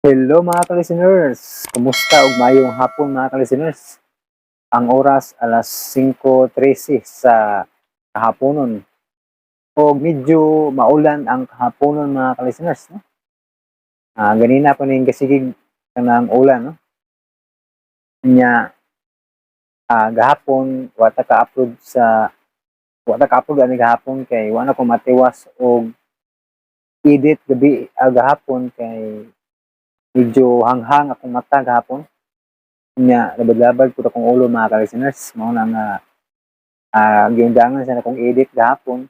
Hello, mga ka-listeners! Kumusta ug maayong hapon, mga ka-listeners? Ang oras, alas 5:13 sa kahaponon. Og medyo maulan ang kahaponon, mga ka-listeners, no? Ganina pa ning gasigig kanang ulan, no? Nya gahapon wa ta ka-upload ani gahapon kay wa na ko matiwas og edit gabi gahapon kay medyo hanghang akong mata gahapon. Nya labad-labad pud akong ulo, mga ka-listeners. Mao na nga giundangan sa akong edit gahapon.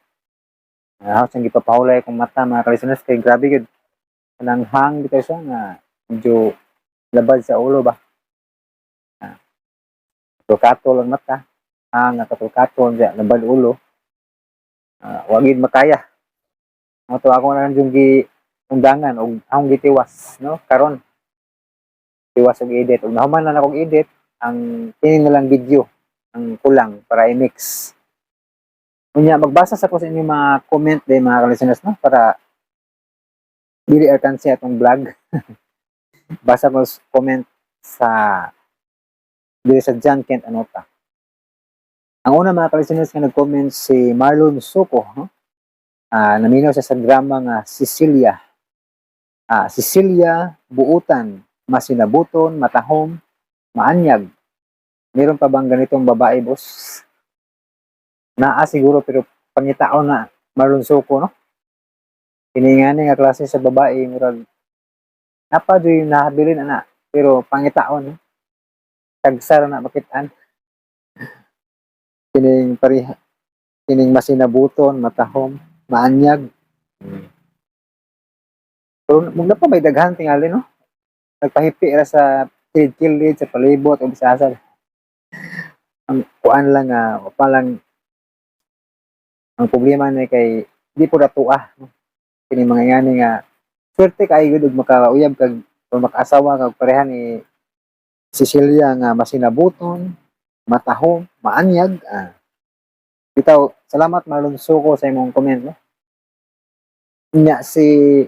Halos ang gipapahulay akong mata, mga ka-listeners, kay grabe gud kanang hang bitaw siya nga medyo labad sa ulo ba. Katol ang mata. Hang nga katol-katol diya labad ulo. Wa gid makaya. Mao to ako na lang yung gi undangan og akong gitiwas, no, karon tiwas og edit ug nahuman na akong edit. Ang kini na lang video ang kulang para i-mix. Unya magbasa sa ko sa inyong mga comment din, mga ka-listeners, no, para dili alkansi atong vlog. Basa ko sa comment sa diri sa John Kent Anota. Ang una, mga ka-listeners, nga nag-comment si Marlon Soco, no? Naminaw siya sa drama nga Cecilia. Cecilia, buutan, masinabuton, matahom, maanyag. Meron pa bang ganitong babae, boss? Naa siguro, pero pangitaon na, Marlon Soco, no? Kini nga ni nga klase sa babae, murag napa yung nahabilin ana, pero pangitaon, no? Tagsara na makitaan. Kining pareha, kining masinabuton, matahom, maanyag. Pero mug na pa may daghan tingali, no? Nagpahipi ra sa kilid-kilid, sa palibot o bisasa. Ang kuan lang nga pa lang ang problema ni kay di po datua, no? Kini mga ngani nga swerte kaayo gud og makauyab kag o makaasawa kag pareha ni Cecilia nga masinabuton, matahom, maanyag. Bitaw, salamat, Marlon Suko, sa imong comment, no? Nya si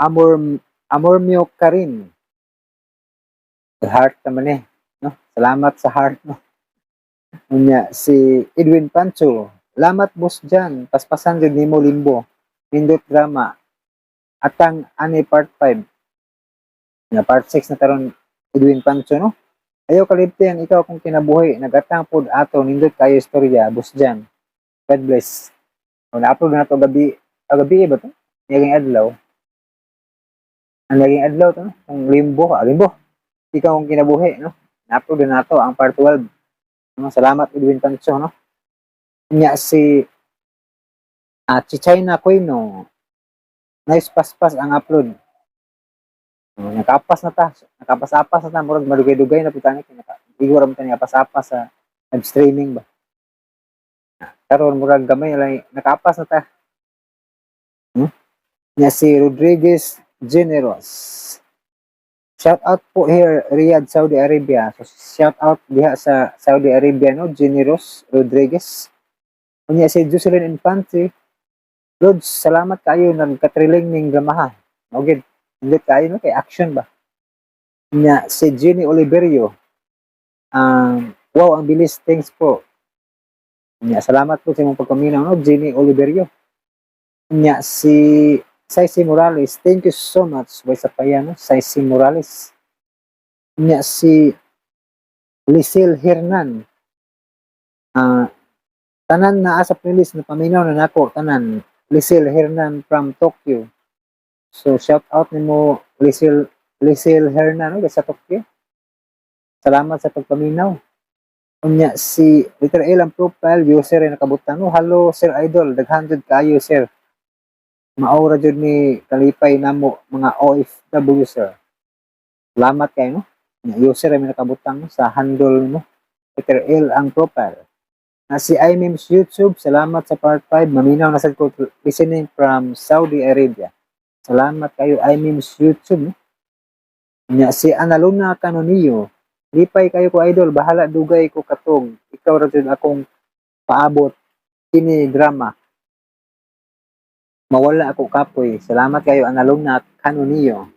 Amor Amormio Karin. Heart naman eh, no? Salamat sa heart, no? Unya si Edwin Pancho. Salamat, boss Jan. Paspasan jud nimo Limbo. Nindot drama. Atang ani part 5. Nga part 6 na taron, Edwin Pancho, no? Ayaw kalibti ang Ikaw Akong Kinabuhi. Nagatang pod ato, nindot kayo istorya, boss Jan. God bless. O, na-upload na to gabi. Ah, gabi ba to? Naging adlaw. Ang naging adlaw to, no? Ang Limbo, Limbo. Ikaw Akong Kinabuhi, no? Na-upload na nato ang part 12. No? Salamat, Edwin Pancho, no? Nya si Chichina Quino. Nice, paspas ang upload. Oh, nakapas na ta. Nakapas-apas na ta. Murag madugay-dugay na pud tani. Naka, ra man ta ni apas-apas sa live streaming ba. Karon murag gamay lang nakapas na ta. Nya si Rodriguez Generous. Shout out po here, Riyadh, Saudi Arabia. So shout out diha sa Saudi Arabia, no, Generous Rodriguez. Unya si Jocelyn Infante. Lods, salamat kayo, nagka-thrilling ning dramaha. Okay, hindi kayo, no, kay action ba. Unya si Jenny Oliverio. Wow, ang bilis, thanks po. Unya, salamat po sa imong pagpaminaw, no, Jenny Oliverio. Unya si Saisi Morales, thank you so much. Way sa pa yan, no? Saisi Morales. Unya si Lisel Hernan. Tanan na sa playlist na paminaw na nako tanan. Lisel Hernan from Tokyo. So shout out nimo, Lisel Hernan, no, sa Tokyo. Salamat sa pagpaminaw. Unya si letter L ang profile user ay nakabutang, no. Hello, Sir Idol, daghan jud kaayo, sir. Mao ra jud ni kalipay namo mga OFW, sir. Salamat kayo, no. Unya, user ay may nakabutang, no, sa handle mo. Letter L ang profile. Na si iMemes YouTube, salamat sa part 5. Maminaw na sad ko, listening from Saudi Arabia. Salamat kayo, iMemes YouTube, no? Nya si Analuna Canonillo. Lipay kayo ko, idol, bahala dugay ko katong. Ikaw ra jud akong paabot kini drama. Mawala ako kapoy. Salamat kayo, Analuna Canonillo.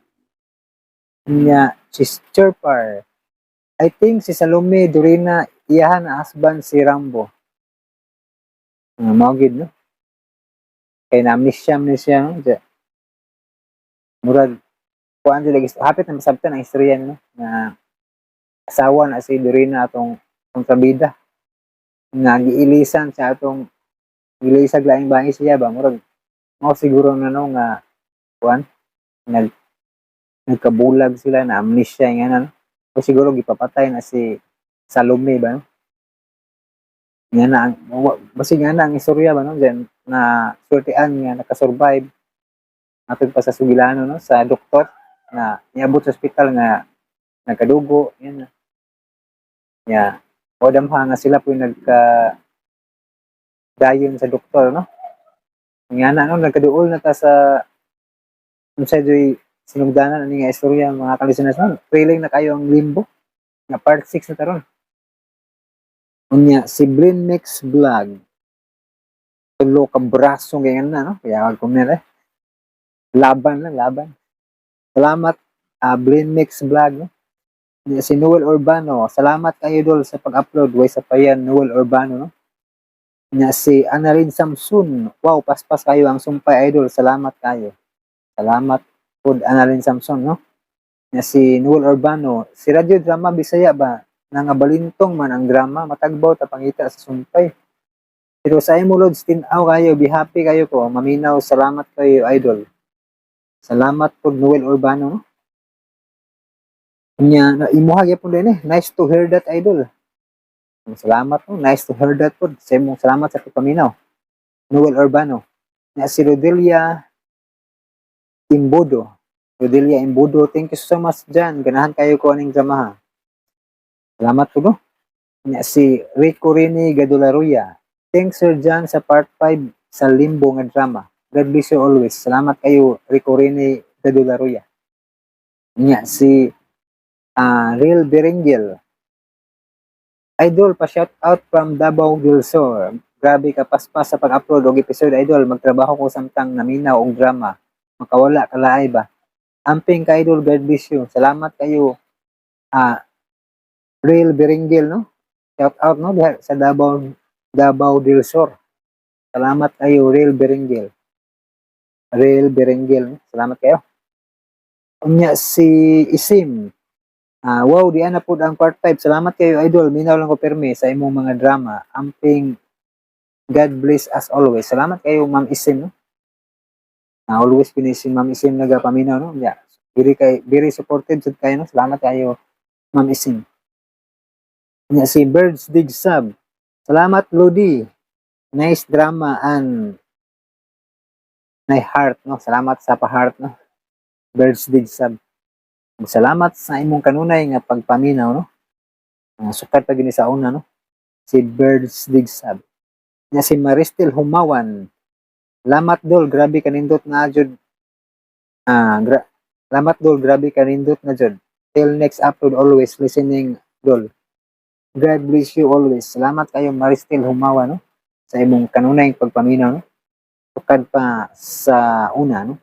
Nya si Chirpar. I think si Salome Dorina, iyahan na husband si Rambo. Mao gid, no? Kay na amnesia man siya, no? Diya. Murag kuan jud lagi, hapit na masabtan ang istorya, no, na asawa na si Dorina atong kontrabida nga giilisan sa atong giilisag laing babae siya ba. Murag mao siguro na, no, nga kuan nagkabulag sila na amnesia nga na, no? O siguro gipapatay na si Salome ba, no? Nga na ang basig nga na ang istorya ba, no, diyan na swertean nga nakasurvive atod pa sa sugilano, no, sa doktor na niabot sa ospital nga nagkadugo yan na ya o damha nga sila po yung nagka dayon sa doktor, no. Nga na, no, nagkaduol na ta sa unsa joy sinugdanan ani nga istorya, mga kalisteners, no. Thrilling na kayo ang Limbo nga part 6 na karon. Unya si Blin Mix Vlog, tulo ka braso ganyan na, no, kaya wag eh laban lang laban. Salamat, Blin Mix Vlog, no. Unya si Noel Urbano, salamat kayo, dol, sa pag-upload. Way sa payan, Noel Urbano, no. Unya si Annalyn Samson, wow, paspas kayo ang sumpay, idol. Salamat kayo. Salamat pod, Annalyn Samson, no. Unya si Noel Urbano, si Radio Drama Bisaya ba nga balintong man ang drama, matagbaw ta pangita sa sumpay. Pero sa imo, Lods, tin-aw kayo, be happy kayo ko, maminaw, salamat kayo, idol. Salamat pod, Noel Urbano, no. Unya, na imuha gyapon din eh. Nice to hear that, idol. Salamat, no. Nice to hear that pod. Sa imong salamat sa pagpaminaw. Noel Urbano. Na si Rodelia Imbudo. Rodelia Imbudo, thank you so much dyan. Ganahan kayo ko aning drama ha. Salamat po, no. Nya si Rico Rini Gadularuya. Thanks, Sir John, sa part 5 sa Limbo nga drama. God bless you always. Salamat kayo, Rico Rini Gadularuya. Nya si Real Berenguel. Idol, pa shout out from Davao del Sur. Grabe ka paspas sa pag-upload og episode, idol. Magtrabaho ko samtang naminaw og drama. Makawala kalaay ba. Amping ka, idol, God bless you. Salamat kayo. Real Berenguel, no? Shout out, no, diha sa Davao, Davao del Sur. Salamat kayo, Real Berenguel. Real Berenguel, no? Salamat kayo. Unya si Isim. Wow, di na pud ang part 5. Salamat kayo, idol. Minaw lang ko permi sa imong mga drama. Amping, God bless us always. Salamat kayo, Ma'am Isim, no? Always pini si Ma'am Isim nagapaminaw, no? Yeah. Very kay very supportive sad kayo, no? Salamat kayo, Ma'am Isim. Unya si Birds Dig Sub. Salamat, Lodi. Nice drama and na heart, no? Salamat sa pa-heart, no? Birds Dig Sub. Salamat sa imong kanunay nga pagpaminaw, no? Sukat pa gini sa una, no? Si Birds Dig Sub. Nya si Maristel Humawan. Salamat, dol, grabe kanindot na jud. Salamat, dol, grabe kanindot na jud. Till next upload, always listening, dol. God bless you always. Salamat kayo, Maristel Humawan, no? Sa imong kanunay pagpaminaw, no? Sukad pa sa una, no?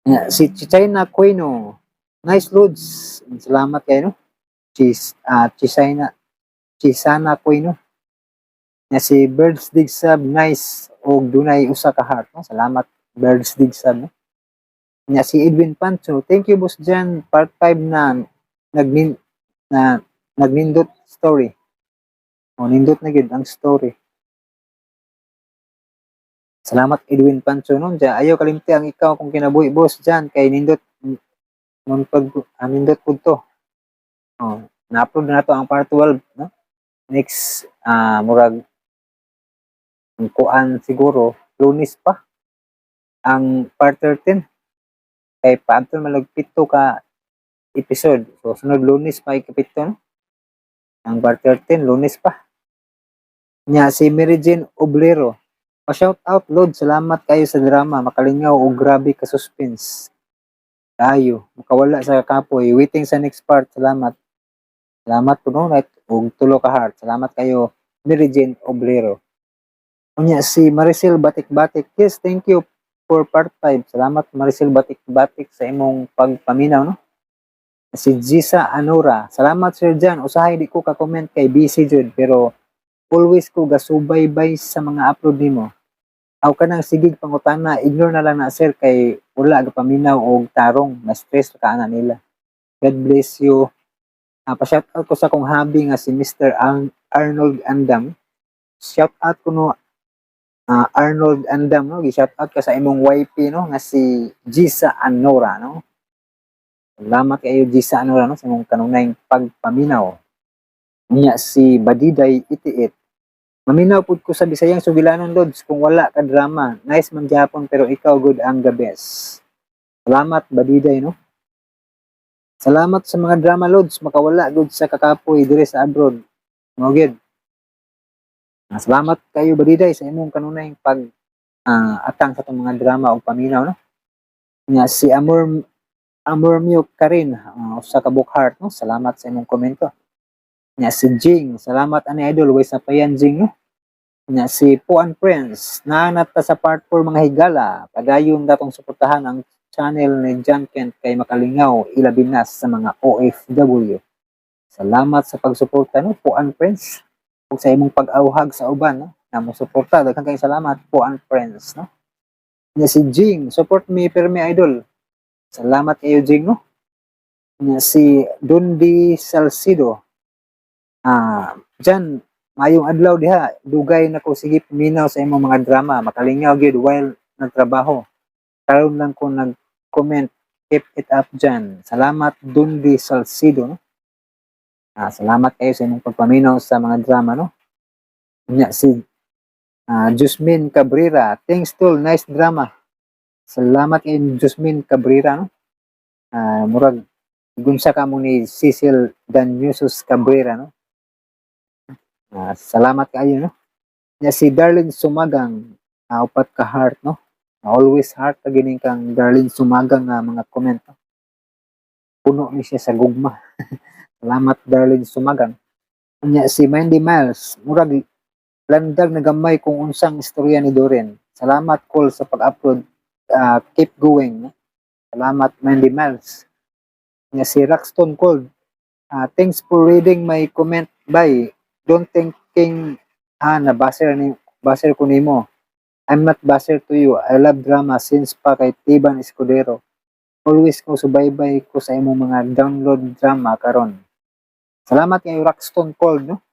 Nya, si Chichayna Cueno. Nice, Lods. Salamat kayo, no? Chisayna, Chisana Cueno. Nya si Birds Dig Sub, nice og dunay usa ka heart, no? Salamat, Birds Dig Sub, no? Nya si Edwin Pancho, thank you, Boss Jan, part 5 na nagnindot story. O nindot na gyud ang story. Salamat, Edwin Pancho, no. Diya, ayaw kalimti ang ikaw kung kinabuhi, Boss Jan, kay nindot nun pag nindot pud to. Oh, na-upload na to ang part 12, no? Next murag ang kuan siguro Lunes pa ang part 13 kay paadto man pito ka episode. So sunod Lunes pa ikapito, no? Ang part 13, Lunes pa. Nya si Mary Jane Oblero. Pa-shout out, Lord, salamat kayo sa drama, makalingaw og grabe ka suspense. Kayo, makawala sa kapoy, waiting sa next part, salamat. Salamat po, no, og tulo ka heart. Salamat kayo, Mary Jane Oblero. Unya si Maricel Batik Batik. Yes, thank you for part 5. Salamat, Maricel Batik Batik, sa imong pagpaminaw, no. Si Gisa Anora, "Salamat, Sir Jan. Usahay di ko ka-comment kay busy jud, pero always ko gasubaybay sa mga upload nimo. Aw kanang sigig pangutana, ignore na lang na, sir, kay wala gapaminaw og tarong, na-stress ka ana nila. God bless you. Pa-shout out ko sa akong hubby nga si Mr. Arnold Andam." Shout out ko no, Arnold Andam, no, gi-shout out ka sa imong YP, no, nga si Gisa Anora, no. Salamat kayo, Gisa Anora, no, sa imong kanunayng pagpaminaw. Nya si Badiday 88. "Maminaw pud ko sa Bisayang sugilanon, Lods, kung wala ka drama. Nice man gyapon, pero ikaw gud ang the best." Salamat, Badiday, no. Salamat sa mga drama, Lods, makawala gud sa kakapoy diri sa abroad. Mao gyud. Salamat kayo, Badiday, sa imong kanunayng pag atang sa atong mga drama ug paminaw, no. Nya si Amor Amor Mio Karin, usa ka book heart, no. Salamat sa imong komento. Nya si Jing, "Salamat ani, idol, way sapayan, Jing," no. Nya si Puan Prince, "Naanat ta sa part 4, mga higala. Padayon datong suportahan ang channel ni John Kent kay makalingaw, ilabi na sa mga OFW." Salamat sa pagsuporta, no, Puan Prince. Ug sa imong pag-awhag sa uban, no, na mo suporta. Daghan kayong salamat, Puan Prince, no. Nya si Jing, "Support me permi, idol." Salamat kayo, Jing, no. Nya si Dundi Salcido. "Jan, maayong adlaw diha. Dugay na ko sige paminaw sa imong mga drama. Makalingaw gyud while nagtrabaho. Karon lang ko nag-comment. Keep it up, Jan." Salamat, Dundi Salcido, no. Salamat kayo sa imong pagpaminaw sa mga drama, no. Nya si Jasmine Cabrera, "Thanks tol, nice drama." Salamat kay Jasmine Cabrera, no. Murag gunsa ka mo ni Cecil Danyusos Cabrera, no. Salamat kayo, no. Nya si Darlene Sumagang, upat ka heart, no. Always heart ka gining kang Darlene Sumagang nga mga comment, no? Puno ni siya sa gugma. Salamat, Darlene Sumagang. Nya si Mandy Miles, "Murag landag na gamay kung unsang istorya ni Doreen. Salamat call sa pag-upload. Keep going," no? Salamat, Mandy Miles. Nya si Roxton Cold, "Thanks for reading my comment. Bye. Don't thinking na baser ni baser ko nimo. I'm not baser to you. I love drama since pa kay Tiban Escudero. Always ko subaybay ko sa imong mga download drama karon." Salamat kay Roxton Cold, no,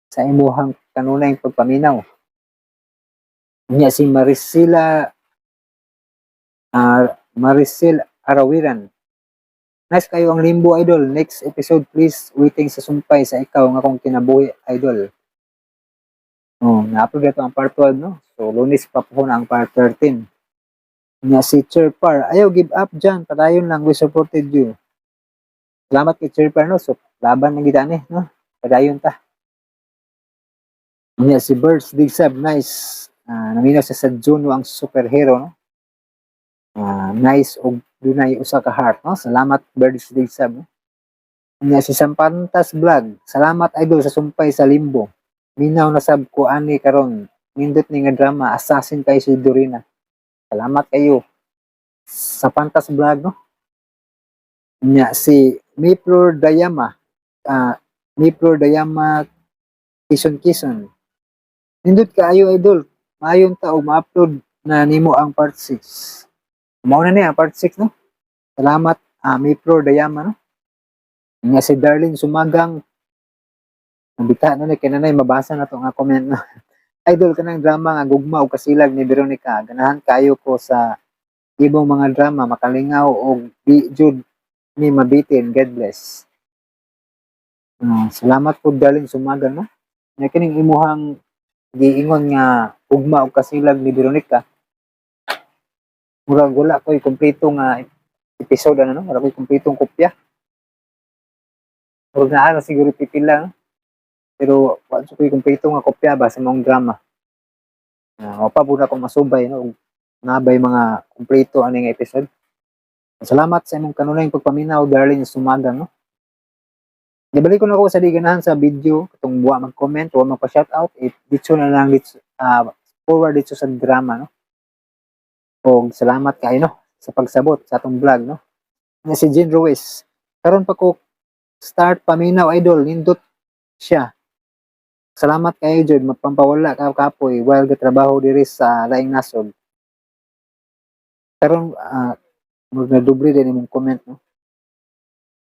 sa imuhang kanunayng pagpaminaw. Nya si Marisila Maricel Arawiran. "Nice kayo ang Limbo, idol. Next episode please. Waiting sa sumpay sa ikaw nga akong kinabuhi, idol." Oh, na-upload na to ang part 12, no? So, Lunes pa po na ang part 13. Nya si Chirpar, "Ayaw give up dyan. Padayon lang, we supported you." Salamat kay Chirpar, no? So, laban na kita ni, no? Padayon ta. Nya si Birds Digsab, "Nice." Naminaw siya sa Juno ang superhero, no? Nice og dunay usa ka heart, no? Salamat, Birds Digsab, no? Nya si Sampantas Vlog, "Salamat, idol, sa sumpay sa Limbo. Minaw na sab ko ani karon. Nindot ni nga drama, assassin kay si Dorina." Salamat kayo sa Pantas Vlog, no? Nya si Miplor Dayama, Miplor Dayama Quezon Quezon. "Nindot kaayo, idol. Maayon ta og ma-upload na nimo ang part 6." Mao na niya ang part 6, no? Salamat, Miplor Dayama, no? Nga si Darlene Sumagang, nabita na ni kinanay mabasa na to nga comment, no. "Idol, kanang drama nga Gugma og Kasilag ni Veronica, ganahan kayo ko sa imong mga drama, makalingaw og di jud ni mabitin. God bless." Salamat po, Darlene Sumagang, no. Nya kining imuhang giingon nga Ugma og Kasilag ni Veronica, murag wala ko'y kompleto nga episode ano, no? Wala ko'y kompletong kopya. Murag naa na siguro pipila, no? Pero wa ko'y kompleto nga kopya ba sa mong drama. Pa pud ako masubay, no, ug nabay mga kompleto ani nga episode. Salamat sa imong kanunayng pagpaminaw, Darlene Sumagang, no. Gibalik ko na ako sa di ganahan sa video, katong wa mag-comment, wa magpa-shoutout, eh, ditso na lang ditso, forward ditso sa drama, no. Og salamat kayo, no, sa pagsabot sa atong vlog, no. Nga si Jean Ruiz, Karon pa ko start paminaw, idol, nindot siya. Salamat kayo jud, mapampawala ka kapoy while gatrabaho diri sa laing nasod. Karon murag nadoble din imong comment, no.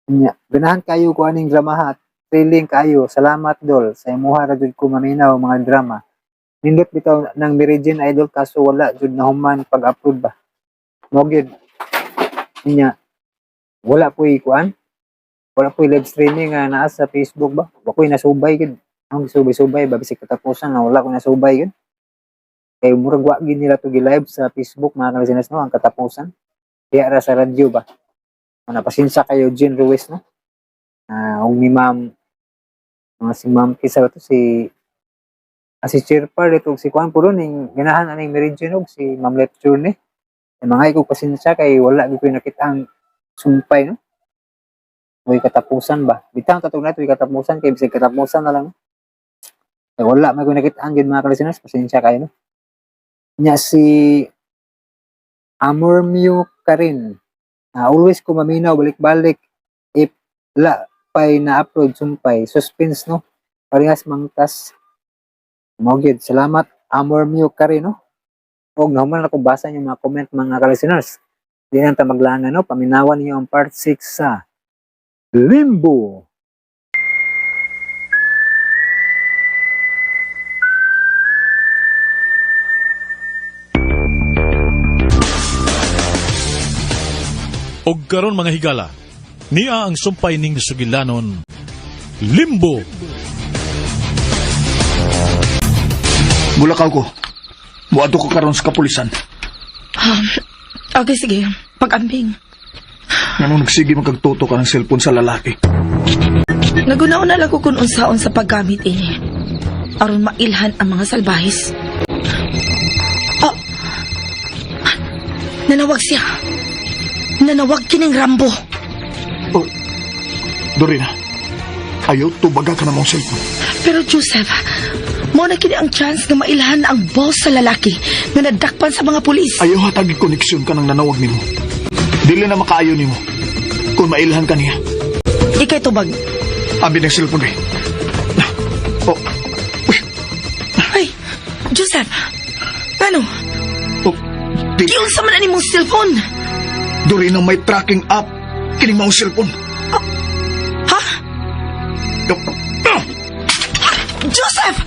Nya, ganahan kayo ko aning drama ha. Thrilling kayo. Salamat, dol. Sa imuha ra jud ko maminaw mga drama. Nindot bitaw ng Meridian, idol, kaso wala jud nahuman pag-upload ba. Mo gyud. Nya, wala po'y kuan. Wala po'y live streaming nga naa sa Facebook ba. Wa ko'y nasubay gyud. Ang subay-subay ba bisig katapusan na wala ko nasubay gyud. Kay murag wa gyud nila to gi-live sa Facebook, mga kalistenas, no, ang katapusan. Kaya ra sa radyo ba. Ana, pasensya kayo, Jean Ruiz, no. Ug ni Ma'am, mga si Ma'am kisa ba to, si si Chirpar dito, si kuan puro ning ganahan aning Meridian og si Ma'am Lecture ni. Ay, mga ko pasensya kay wala gyud ko nakita ang sumpay, no. Way katapusan ba? Bitang tatong na katapusan kay bisag katapusan na lang, no? Kay wala man ko nakita ang gyud, mga kalisteners, pasensya kayo, no. Nya si Amor Mew Karin. Always ko maminaw balik-balik if la pay na-upload sumpay. Suspense, no. Parehas mangtas. Mao gyud. Salamat, Amor Mew Karin, no. Og nahuman na ko basa yung mga comment, mga ka-listeners. Di na ta maglangan, no. Paminawan niyo ang part 6 sa Limbo. Og karon, mga higala, niya ang sumpay ning sugilanon, Limbo. Mulakaw ko. Muadto ko karon sa kapulisan. Okay, sige. Pag-ambing. Nganong nagsige man kag tutok ka ng cellphone sa lalaki? Naguna-una lang ko kung unsaon sa paggamit ini. Aron mailhan ang mga salbahis. Oh! Nanawag siya. Nanawag kining Rambo. Oh, Dorina, ayaw tubaga ka na mong cellphone. Pero Joseph, mo na kini ang chance nga mailhan ang boss sa lalaki nga nadakpan sa mga pulis. Ayaw hatagi koneksyon ka ng nanawag nimo. Dili na makaayo nimo kung mailhan ka niya. Ikay tubag. Abi ng cellphone eh. Oh, uy, Ay, Joseph. Ano? Oh, di, Giunsa man ani mong cellphone? Dorina, may tracking app. Kining mong cellphone. Ha? Oh, ah! Joseph!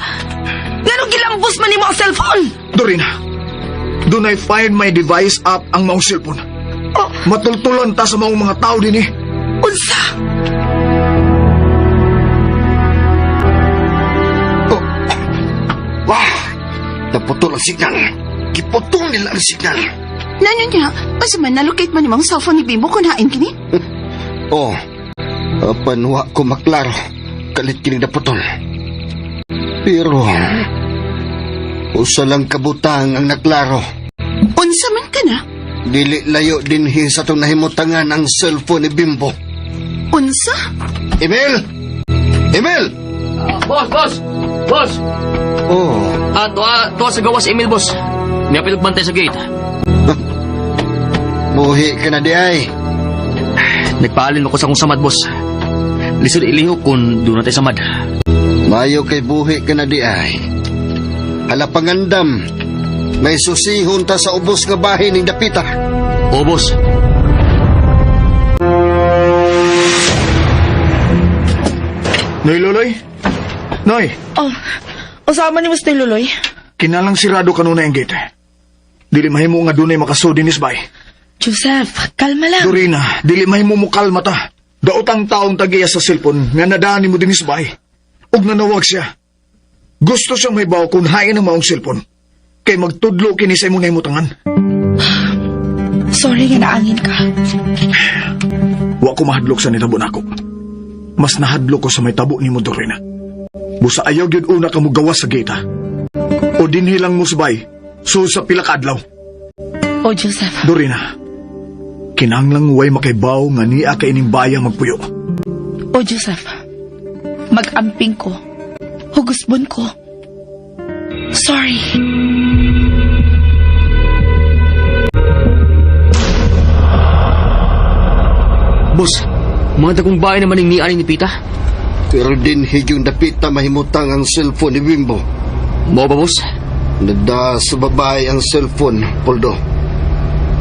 Nganong gilambos man nimo ang cellphone? Dorina, dunay Find My Device app ang maong cellphone. Oh, Matultulan ta sa maong mga tao din eh. Unsa? Oh. Wah! Naputol ang signal. Giputol nila ang signal. Nanyo niya, unsa man na-locate man nimong cellphone ni Bimbo kung hain kini? Oh. Apan wa ko maklaro. Kalit kining naputol. Pero usa lang kabutang ang naklaro. Unsa man ka na? Dili layo dinhi sa atong nahimutangan ang cellphone ni Bimbo. Unsa? Emil! Emil! Boss, boss! Boss! Oh, Ah, tuwa sa gawas Emil, boss. Niapil bantay sa gate. Buhi ka na di ay. Nagpaalin ako sa akong samad, boss. Lisod ilihok kung doon natin samad. Mayo kay buhi ka na di ay. Hala, pangandam. May susihon ta sa ubos nga bahin ning dapita. Oo, boss. Noy Loloy? Noy, Oh, unsa man nimo sa Luloy? Kinalang sirado kanunay ang gate. Dili mahimo nga dunay makasudi ni bay. Joseph, kalma lang. Dorina, dili mahimo mo kalma ta. Daot ang taong tagiya sa cellphone nga nadaan nimo dinis bay. Ug nanawag siya. Gusto siyang mahibaw kung hain ang maong cellphone. Kay magtudlo kini sa imong nahimutangan. Sorry nga naangin ka. Wa ko mahadlok sa nitabo nako. Mas nahadlok ko sa may tabo nimo, Dorina. Busa ayaw gyud una ka mogawas sa gate, ha? O dinhi lang mo subay, so sa pila ka adlaw. Oh, Joseph. Dorina, kinahanglang way makaibaw nga niya kay ining baya magpuyo. Oh, Joseph. Mag-amping ko. Hugusbon ko. Sorry. Boss, Mga dagong bahay naman ning niani ni Pita. Pero din higyong dapita mahimutang ang cellphone ni Bimbo. Mao ba, boss? Nada sa babae ang cellphone, Poldo.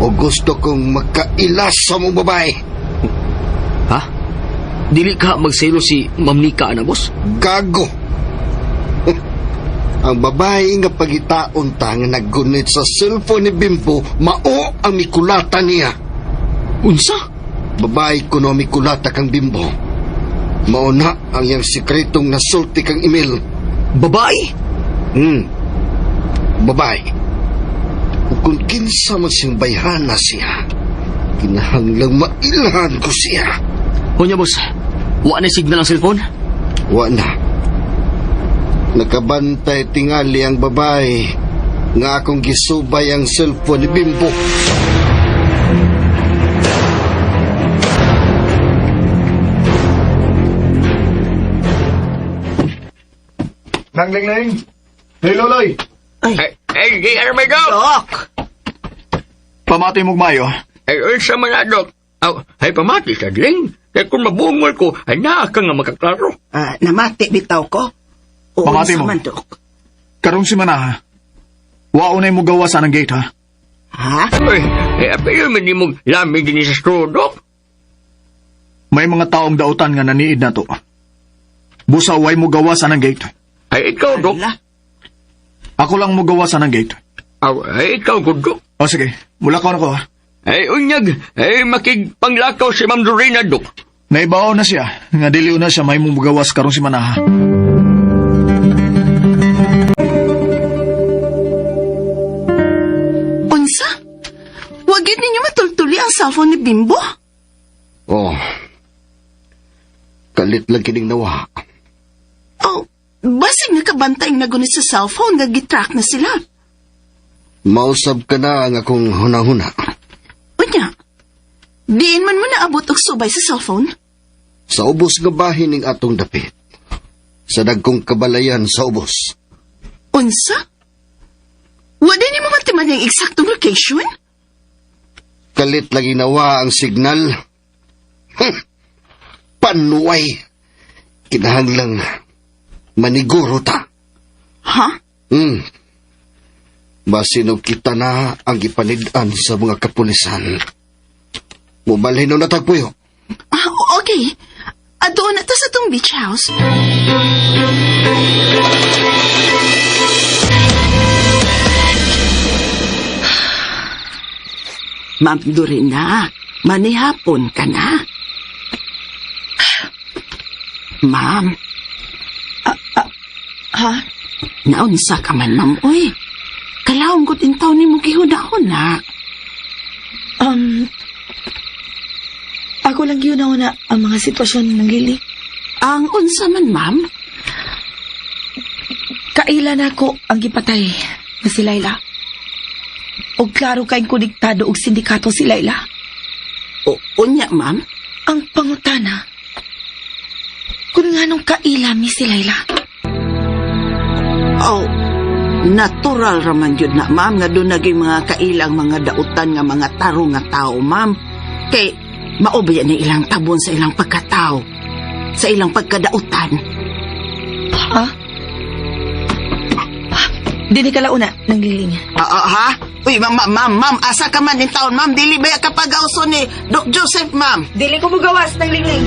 O gusto kong makailas sa mong babae. Ha? Dili ka magselo si Ma'am Nika, ana, boss? Gago! Ang babae nga pagitaon ta nga naggunit sa cellphone ni Bimbo, mao ang mikulata niya. Unsa? Babae kuno ang mikulata kang Bimbo. Mao na ang iyang sikretong nasulti kang email. Babae? Babae. Ug kung kinsa man siyang bayhana siya, kinahanglang mailhan ko siya. Honya, boss. Wa na signal ang cellphone? Wa na. Nakabantay tingali ang babae nga akong gisubay ang cellphone ni Bimbo. Nang Ling-Ling! Hey, Loloy! Ay, Ay, di may dok. Dok! Pamati mong mayo. Ay, unsa man na, dok. Aw, ay, pamati sa dling. Kaya kung mabungol ko, ay naa ka nga makaklaro. Ah, namati bitaw ko. Oo, Pamati unsa mo. man, Dok. Karong si Manaha. Wao na mo gawa sa nang gate, ha? Ha? Ay, ay, apil man ni mong lami din sa straw, dok. May mga taong dautan nga naniid na to. Busa way mo gawa sa nang gate. Ay, ikaw, dok. Ala, Ako lang mo gawa sa nang gate. Aw, ay, ikaw, gud, dok. O sige, mula ko na ko ha. Ay, unyag, ay, makigpanglakaw si Ma'am Dorina, dok. Naibaw na siya, nga dili na siya may mong gawas karong si Manaha. Unsa? Wagid ninyo matultuli ang cellphone ni Bimbo? Oh. Kalit lang kining nawa. Oh, basig nakabantay ang nagunit sa cellphone nga gitrack na sila. Mausab ka na ang akong hunahuna. Unya, diin man mo naabot og subay sa cellphone? Sa ubos nga bahin ning atong dapit. Sa dagkong kabalayan sa ubos. Unsa? Wala ni mo matiman yung eksaktong location? Kalit lagi nawa ang signal. Panuay. Kinahanglang maniguro ta. Ha? Basin og kita na ang gipanid-an sa mga kapulisan. Mubalhin na tagpuyo. Ah, okay. Adoon na ta sa tong beach house. Ma'am Dorina, manihapon ka na. Ma'am, Ha? naunsa ka man, ma'am, uy. Kalawang ko din taon ni mo gihuna-huna. Ako lang yun na ang mga sitwasyon ng Lili. Ang unsa man, ma'am? Kailan ako ang gipatay na si Laila. O klaro kayong konektado og sindikato si Laila. O, unya, ma'am? Ang pangutana, kung nganong kaila mi si Laila. Oh, natural raman yun na, ma'am, nga doon naging mga kailang mga dautan nga mga tarong nga tao, ma'am. Kay, maubaya ni ilang tabon sa ilang pagkatao, sa ilang pagkadautan. Ha? Dini ka launa ng Lili niya. Ah, ah, ha? Uy, ma'am, ma'am, ma'am, ma'am, asa ka man in taon, ma'am? Dili ba kapag-auso ni Doc Joseph, ma'am? Dili ko mugawas ng lingling.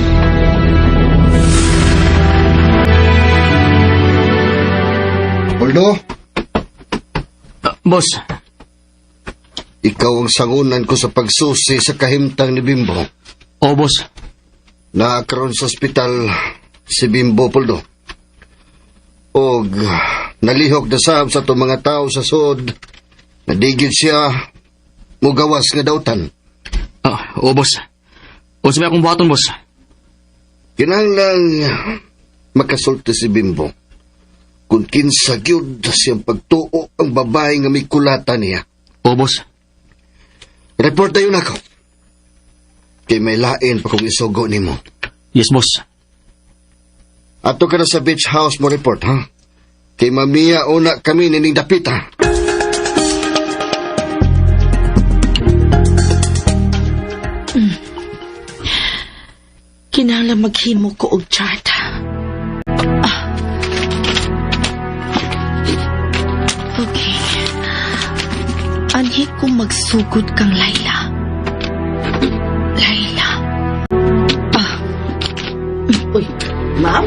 Poldo, Ah, boss, ikaw ang sangunan ko sa pagsusi sa kahimtang ni Bimbo. oh, boss. Naakaroon sa ospital si Bimbo, Poldo. Og nalihok na sab sa itong mga tao sa sod. Nadigid siya mugawas nga dautan. Ah, oh, boss. Unsa may akong buhaton, boss? Kinahanglang makasulti si Bimbo. Kung kinsa gyud siyang pagtuo ang babae nga may kulata niya. Oh, boss. Report tayo nako. Kay may lain pa kong isugo nimo. Yes, boss. Ato ka na sa beach house mo report, ha? Kay mamiya una kami nining dapita. Kinahanglan maghimo ko og chat. Ah. Okay. Anhi ko magsugod kang Layla. Layla. Ah, Uy, ma'am?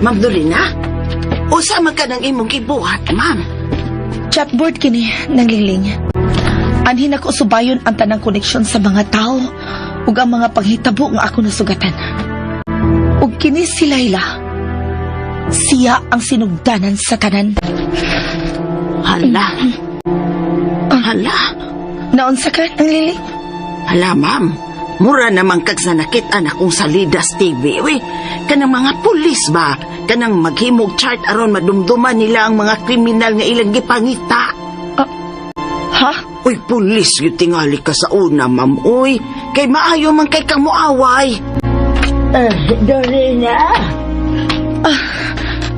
Ma'am Dorina? Usa man ka ng imong gibuhat, ma'am. Chatboard kini ng Lingling. Anhi nako subayon ang tanang koneksyon sa mga tao ug ang mga panghitabo nga ako nasugatan. Ug kini si Layla. Siya ang sinugdanan sa tanan. Hala. Hala. Naunsa ka ng Lili? Hala, ma'am. Mura naman kag sa nakit-an akong sa Lidas TV. Uy, kanang mga pulis ba? Kanang maghimog chart aron madumduman nila ang mga kriminal nga ilang gipangita. Ha? Uy, pulis, yung tingali ka sa una, ma'am. Uy, kay maayo man kay kang moaway. Dorina.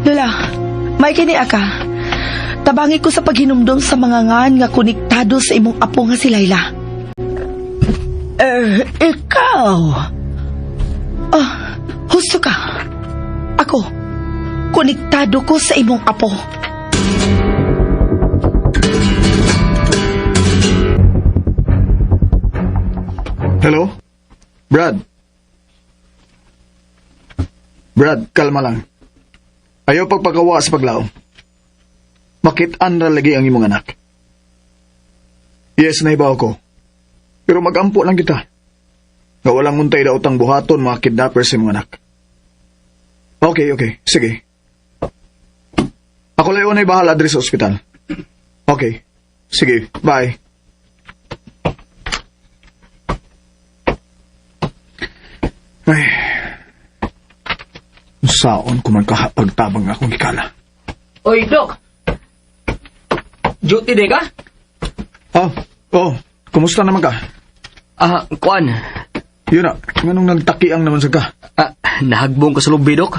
Lola, may kini aka. Tabangi ko sa paghinumdum sa mga ngan nga konektado sa imong apo nga si Layla. Ikaw. Ah, husto ka. Ako, konektado ko sa imong apo. Hello? Brad? Brad, kalma lang. Ayaw pagpagawa sa paglaom. Makitaan ra lagi ang imong anak. Yes, naibaw ko. Pero magampo lang kita. Nga walang untay daotang buhaton mga kidnappers sa imong anak. Okay, okay. Sige. Ako lang unay bahala diri sa ospital. Okay. Sige, bye. Ay. Saon ko man kahapagtabang akong hikala. Oy, Dok! Duty day ka? Oh, oh, kumusta naman ka? Ah, kuan. Yun na, nganong nagtakiang naman sa ka? Ah, nahagbong ka sa lubi, Dok.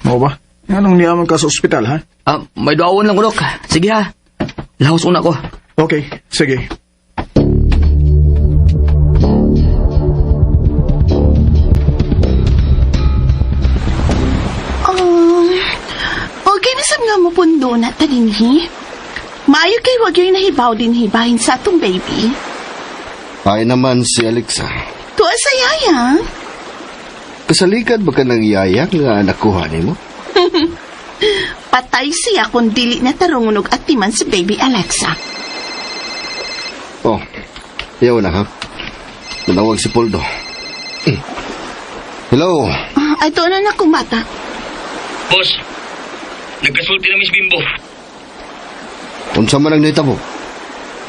Mao ba? Nganong niyaman ka sa ospital, ha? Ah, may duawon lang ko, Dok. Sige ha. Lahos una ko. Okay, sige. Okay na sab nga mo pundo na ta dinhi. Maayo kay wag yung nahibaw din hibahin sa atong baby. Ay naman si Alexa. Tuwa sa yaya. Kasalikad ba ka ng yaya nga nakuha nimo? Patay siya kung dili na tarungon og atiman si baby Alexa. Oh, yaw na ha. Nanawag si Poldo. Hello. Ah, ito na na kumata. Boss, nagkasulti na Miss Bimbo. Unsa man ang nahitabo?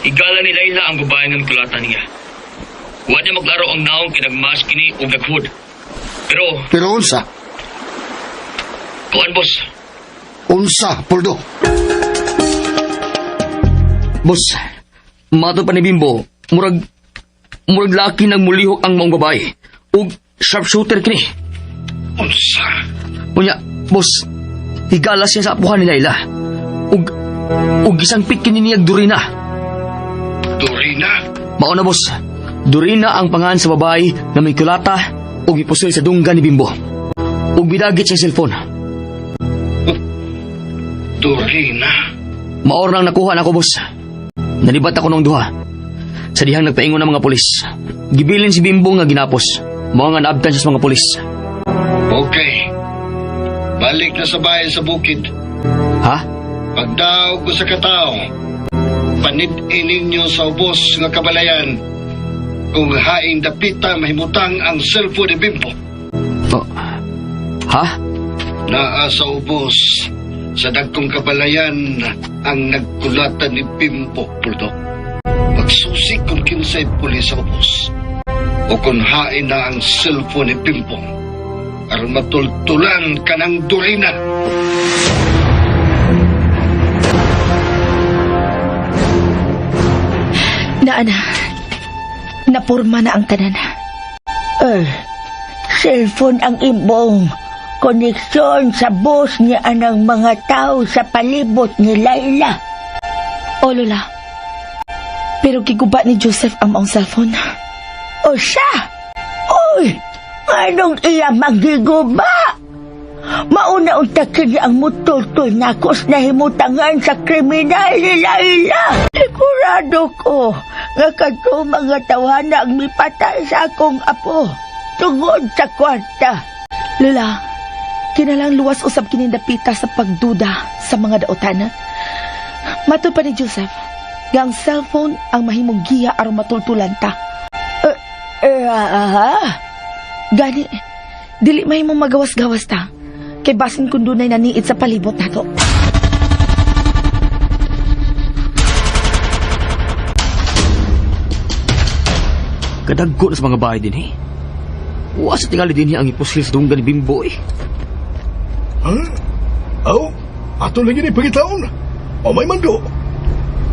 Igala ni Layla ang babae ng kulatan niya. Wa niya maglaro ang naong kinagmas kini og naghood. Pero, Pero unsa? kuan boss. Unsa, Poldo? Boss, mato pa ni Bimbo, murag laki nagmulihok ang maong babae. Ug sharpshooter kini. Unsa? Unya, boss, higala siya sa apuhan ni Layla. Ug gisangpit kini niyag Dorina. Dorina? Mao na boss, Dorina ang pangalan sa babae na may kulata ug gipusoy sa dunggan ni Bimbo. Ug bidagit sa cellphone. Dorina? Maor nang nakuha nako boss. Nalibat ako ng duha. Sa dihang nagpaingon ng mga pulis. Gibilin si Bimbo nga ginapos. Mao nga naabtan siya sa mga pulis. Okay. Balik na sa bahay sa bukid. Ha? Pagdaog ko sa katao, panid-in ninyo sa ubos nga kabalayan kung haing dapita mahimutang ang cellphone ni Bimbo. Oh. Ha? Naa sa ubos sa dagkong kabalayan ang nagkulatan ni Bimbo, Puldo. Pagsusi kung kinsay pulis sa ubos o kung hain na ang cellphone ni Bimbo aron matultulan ka ng Dorina. Naana, napurma na ang tanan. Cellphone ang imong koneksyon sa boss niya anang mga tao sa palibot ni Layla. O, Lola. Pero giguba ni Joseph ang maong cellphone. O siya! Uy! Anong iya magiguba? Mauna unta kini ang mutultol nako sa nahimutangan sa kriminal ni Laila. Sigurado ko nga kadto mga tawhana ang mipatay sa akong apo tungod sa kwarta. Lola, kinalang luwas usab kini dapita sa pagduda sa mga daotan. Matod pa ni Joseph, nga ang cellphone ang mahimong giya aron matultulan ta. Eh, ah, Gani, dili mahimong magawas-gawas ta. Kay basin kung dunay naniid sa palibot nato. Kadagko na sa mga bahay din eh. Wa sa tingali din ang ipusil sa dunggan ni Bimbo eh. Ha? Aw, ato lagi ni pagitaon. O may mando.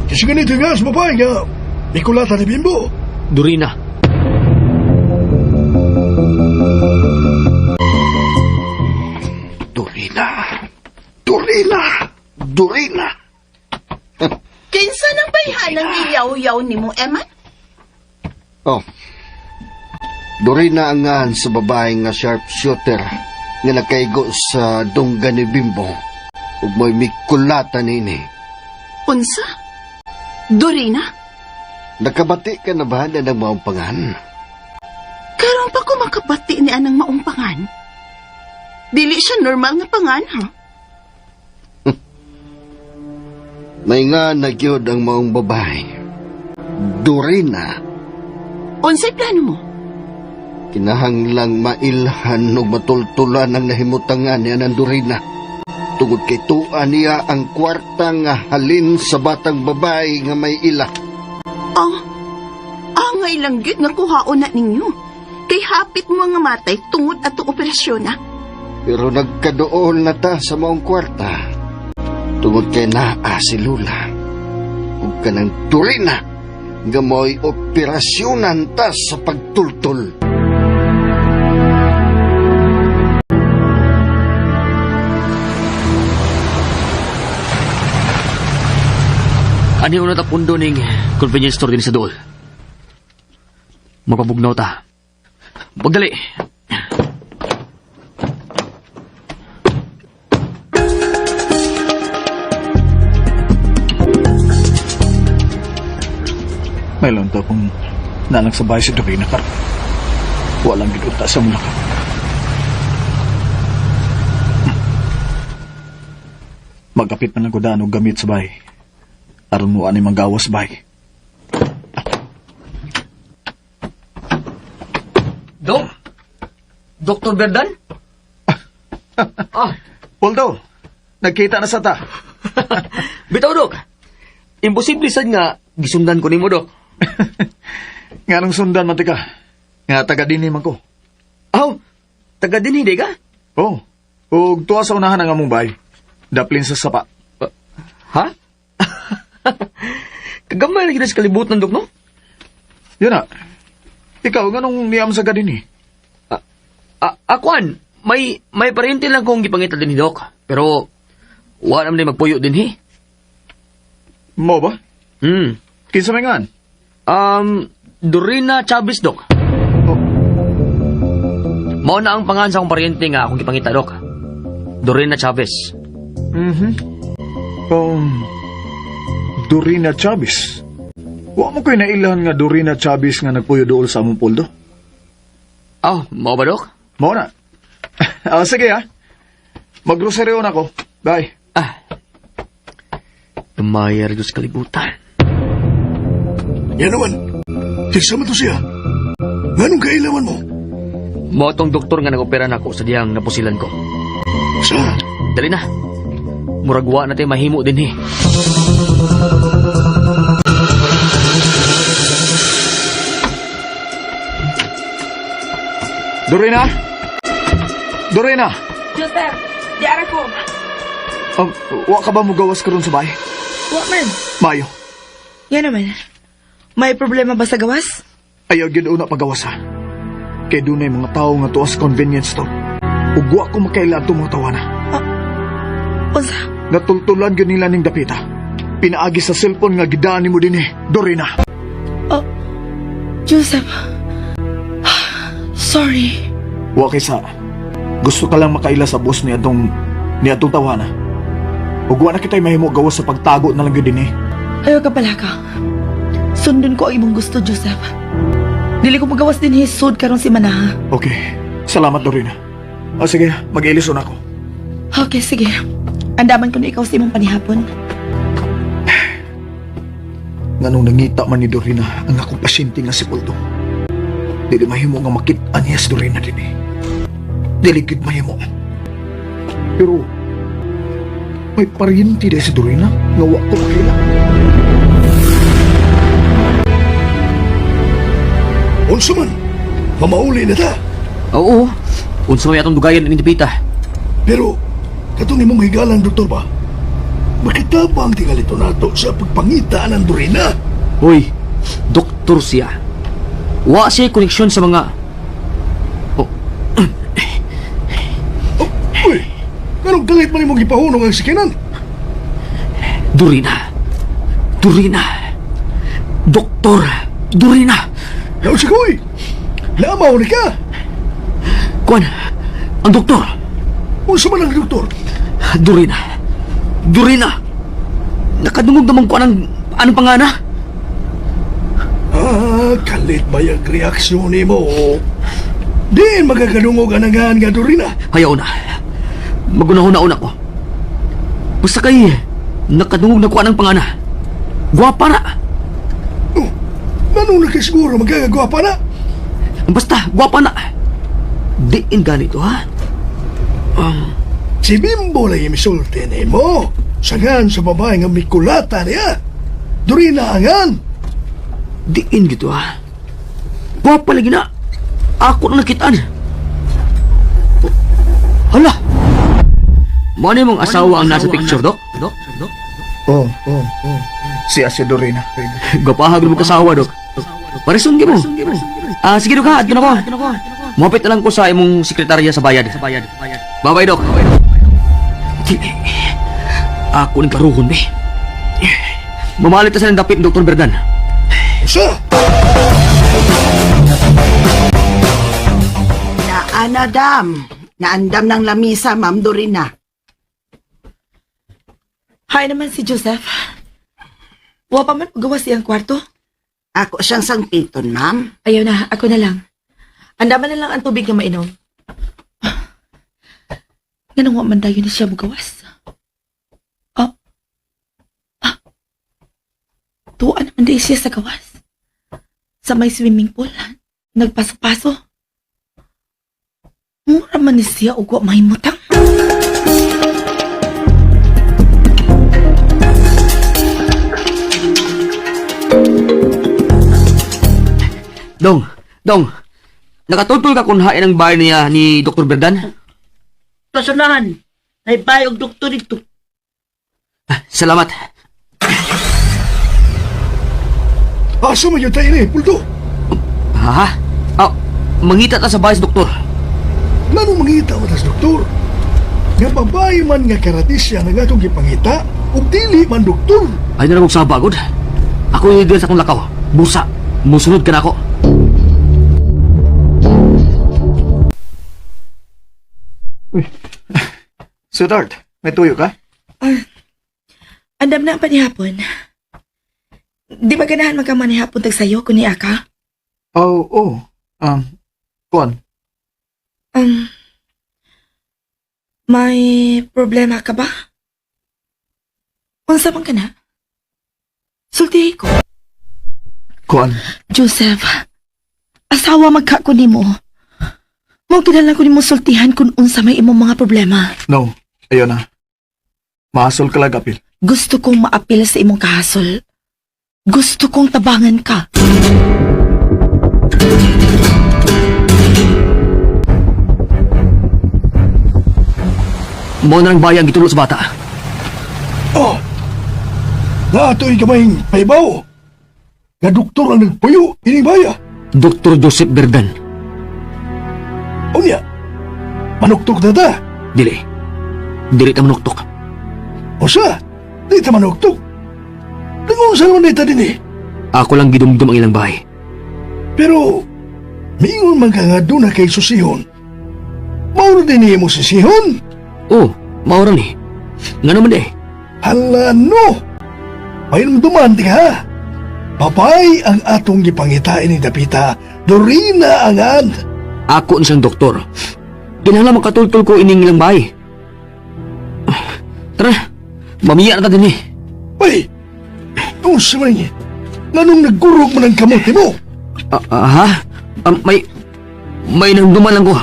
Kasi ganito nga sa babae nga, ikulata ni Bimbo. Dorina. Dorina! Dorina! Dorina! Kinsa nang bayhanang iyaw-yaw nimo, Eman? Oh. Dorina ang ngan sa babae nga sharpshooter nga nakaigo sa dunggan ni Bimbo ug mo'y mikulata niini. Unsa? Dorina? Nakabati ka na ba na ng maong pangan? Karon pa ko makabati ni anang maong pangan. Dili siya normal nga pangan, ha? May nga nagyod ang maong babae. Dorina, Unsay plano mo? kinahanglang mailhan ug matultulan ang nahimutangan ni anang Dorina. Tungod kay tuwa niya ang kwarta nga halin sa batang babae nga may ila. Oh, angay lang gyud nga kuhaon na ninyo. Kay hapit mo nga matay tungod atong operasyon, ha? Pero nagkadool na ta sa maong kwarta. Tungod kay naa si Lula. Ug kanang Dorina nga mo'y operasyonan ta sa pagtultol. Ano yung natapundo ning convenience store din sa dool? Mapabugnaw ta. Pagdali. May lang to kung nalang sa bahay si Dorina kar. Walang giduta sa mulaka. Magkapit man lang ko daan og gamit sa bahay. Aron mo ani manggawas bahay. Dok? Dr. Berdan? Ah, Poldo, nagkita na sa ta. Bitaw, Dok. Imposible sad nga gisundan ko nimo, Dok. Nga nang sundan man ka. Nga taga dinhi man ko. Aw, taga dinhi di ka? Oh, ug tuwa sa unahan ang among bahay. Daplin sa sapa. Ha? Kagamay na kita sa kalibutan, Dok, no? Yun na. Ikaw, nganong niyam sa gadini? Ah, akuan, may parente lang kong gipangita din ni Dok. Pero, wa naman din magpuyo din, he. Mo ba? Hmm. Kinsa may ngan? Dorina Chavez, Dok. Oh. Mao na ang pangan sa akong paryente nga akong gipangita, Dok. Dorina Chavez. Mhm. Dorina Chavez. Wa mo ko'y nailhan nga Dorina Chavez nga nagpuyo dool sa among poldo. Aw, mao ba, Dok? Mao na. Ah, sige ha. Maggroseryo na ko. Bye. Ah. Tumayar Diyos kalibutan. Yan naman. Kinsa man to siya? Nganong kailaman mo? Mao tong doktor nga nag-opera nako sa diyang napusilan ko. Sa? Dali na. Murag wa na tayo mahimo din eh. Dorina? Dorina! Joseph, di ara ko. Wa ka ba mo gawas karon sa bahay? Wa man. Mayo. Yan naman. May problema ba sa gawas? Ayaw gyud una pagawas ha. Kay dunay mga tawo nga tuwa sa convenience store. Ug wa ko makaila atong mga tawana. Unsa? Natultulan gyud nila ning dapita. Pinaagi sa cellphone nga gidaan nimo dinhi, Dorina. Oh, Joseph. Sorry. Wa kaysa gusto ka lang makaila sa boss ni atong tawana. Ug wa na kitay mahimo gawas sa pagtago na lang gyud dinhi. Ayaw ka pala ka. Sundon ko ang imong gusto, Joseph. Dili ko magawas din hisod karon si Manaha. Okay. Salamat, Dorina. O sige, mag-ilis na ako. Okay, sige. Andaman ko na ikaw sa imong panihapon. Nganong nangita man ni Dorina ang akong pasyente nga si Poldo. Dili mahimo nga makit-an niya si Dorina dinhi. Dili gyud mahimo. Pero may paryente dahil si Dorina nga wa ko makila. Unsa man, mamauli na ta. Oo. Unsa may atong dugayan ini dipita. Pero, katong imong higalan, doktor ba? Makita ba ang tingalito nato sa pagpangita ng Dorina? Hoy, doktor siya. Wa siya koneksyon sa mga. Oh, Oh, uy, kanong galit man imong gipahunong ang sikinan? Dorina. Dorina. Doktor. Dorina. Yaw si Kuy! Lamaw ni ka! Kuan, ang doktor. Unsa man ang doktor? Dorina. Dorina. Nakadungog naman ko anang anong pangana. Ah, kalit ba yung reaksyon nimo? Diin magkakadungog ang nangahan nga Dorina. Hayaw na. Magunahon-naon ako. Basta kay nakadungog na ko anang pangana. Gwapa na. Oh, manong nakasiguro magkakagawa pa na? Basta, gwapa na. Diin ganito, ha? Si Bimbo lang yung misulti nimo. Sangan sa babae nga mikulata niya. Dorina angan. Diin gito, ha? Gwapa lagi na. Ako na nakitaan. Hala! Mano mong asawa ang nasa picture, Dok? Dok? Dok? Oh. Siya si Dorina. Gwapahag mo kasawa, Dok. Parison mo. Ah, sige, Dok, ha? Adto na ko. Muhapit na lang ko sa imong sekretarya sa bayad. Bye-bye, Dok. Ako ng karuhon, be. Mamalit na sa ng dapit, Dr. Berdan. Sa? Naanadam. Naandam ng lamisa, Ma'am Dorina. Hi naman si Joseph. Wa pa man gawas iyang kwarto. Ako siyang sangpiton, ma'am. Ayaw na, ako na lang. Andaman na lang ang tubig na mainom. Ganun wa man dayon ni siya mugawas. Ah. Ah. Tuwa naman di siya sa gawas. Sa may swimming pool, nagpaso-paso. Mura man ni siya og wa mahimutang. Dong, dong. Nakatultol ka kung hain ang bahay niya ni Dr. Berdan? Pasunahan, naibay og doktor dito. Ah, salamat. Asa man yun tayo ni, Puldo? Ha? Ah, mangita ta sa bahay sa doktor. Nanong mangita mo tas doktor? Nga babae man nga karatisya na atong gipangita, ug dili man doktor. Ay na lang sa bagod. Ako yung sa akong lakaw. Busa. Musunod ka na ako. Sweetheart, may tuyo ka? Andam na ang panihapon. Di ba ganahan magkamanihapon tag sayo kun ni aka? Oh, oh. Kuan, May problema ka ba? Unsa man ka na? Sultihi ko. kuan. Joseph, asawa magka ko nimo. Mo kinahanglan ko nimo sultihan kung unsa may imong mga problema. No, ayaw na. Maasol ka lang, Apil. Gusto kong maapil sa imong kahasol. Gusto kong tabangan ka. Mo na lang bayang gitulo sa bata. Oh! Naatoy kamayng paibaw. Nga doktor ang nagpuyo, ining baya. Dr. Joseph Berdan. Unya, manuktok na ta. Dili. Dili ta manuktok. O sa, di ta manuktok. Nangunsa naman ta din eh. Ako lang gidumdum ang ilang bahay. Pero, miingon man ka nga doon na kay susihon. Mao na din mo sisihon. Oh, mao ra ni. Nga naman eh. Hala no! Pahinumduman di ka ha? Babay ang atong gipangitain ni Dapita. Dorina angan. Ako ang siyang doktor. Kinahanglan makatultol ko ining ilang bahay. Tara, mamiya na ta din eh. Uy! Unsa man ni? Nganong nagkurog man ang kamote mo? Ah, ah, ha? Ah, may nahumduman lang ko.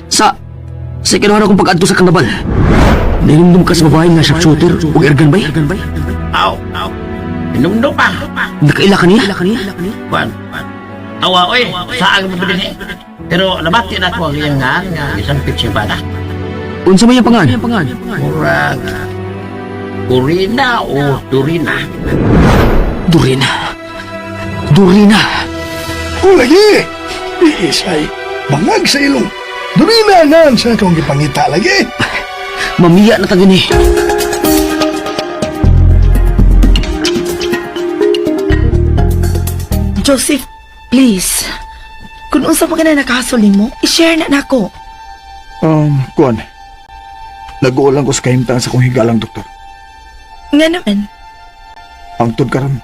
Sa kinuha akong pag-adto sa karnabal. Nahinumdum ka sa babae nga sharpshooter ug airgun bay? Aw, aw. Inumdum pa. Nakaila ka niya? Kuan. Awa oy, saan mo din eh. Pero nabati na ko ang iyang ngan nga isang pitsi bana. Unsa may iyang pangan? Murag Urina o Durina. Durina. Durina. O lagi! Iisay, bangag sa ilong. Dorina angan sa akong gipangita lagi. Mamiya na ta din eh. Joseph, please. Kung unsa pa ka na nakahasol nimo, i-share na nako. Kuan. Nag-uol lang ko sa kahimtang sa kong higalang doktor. Nga naman, Hangtod karon.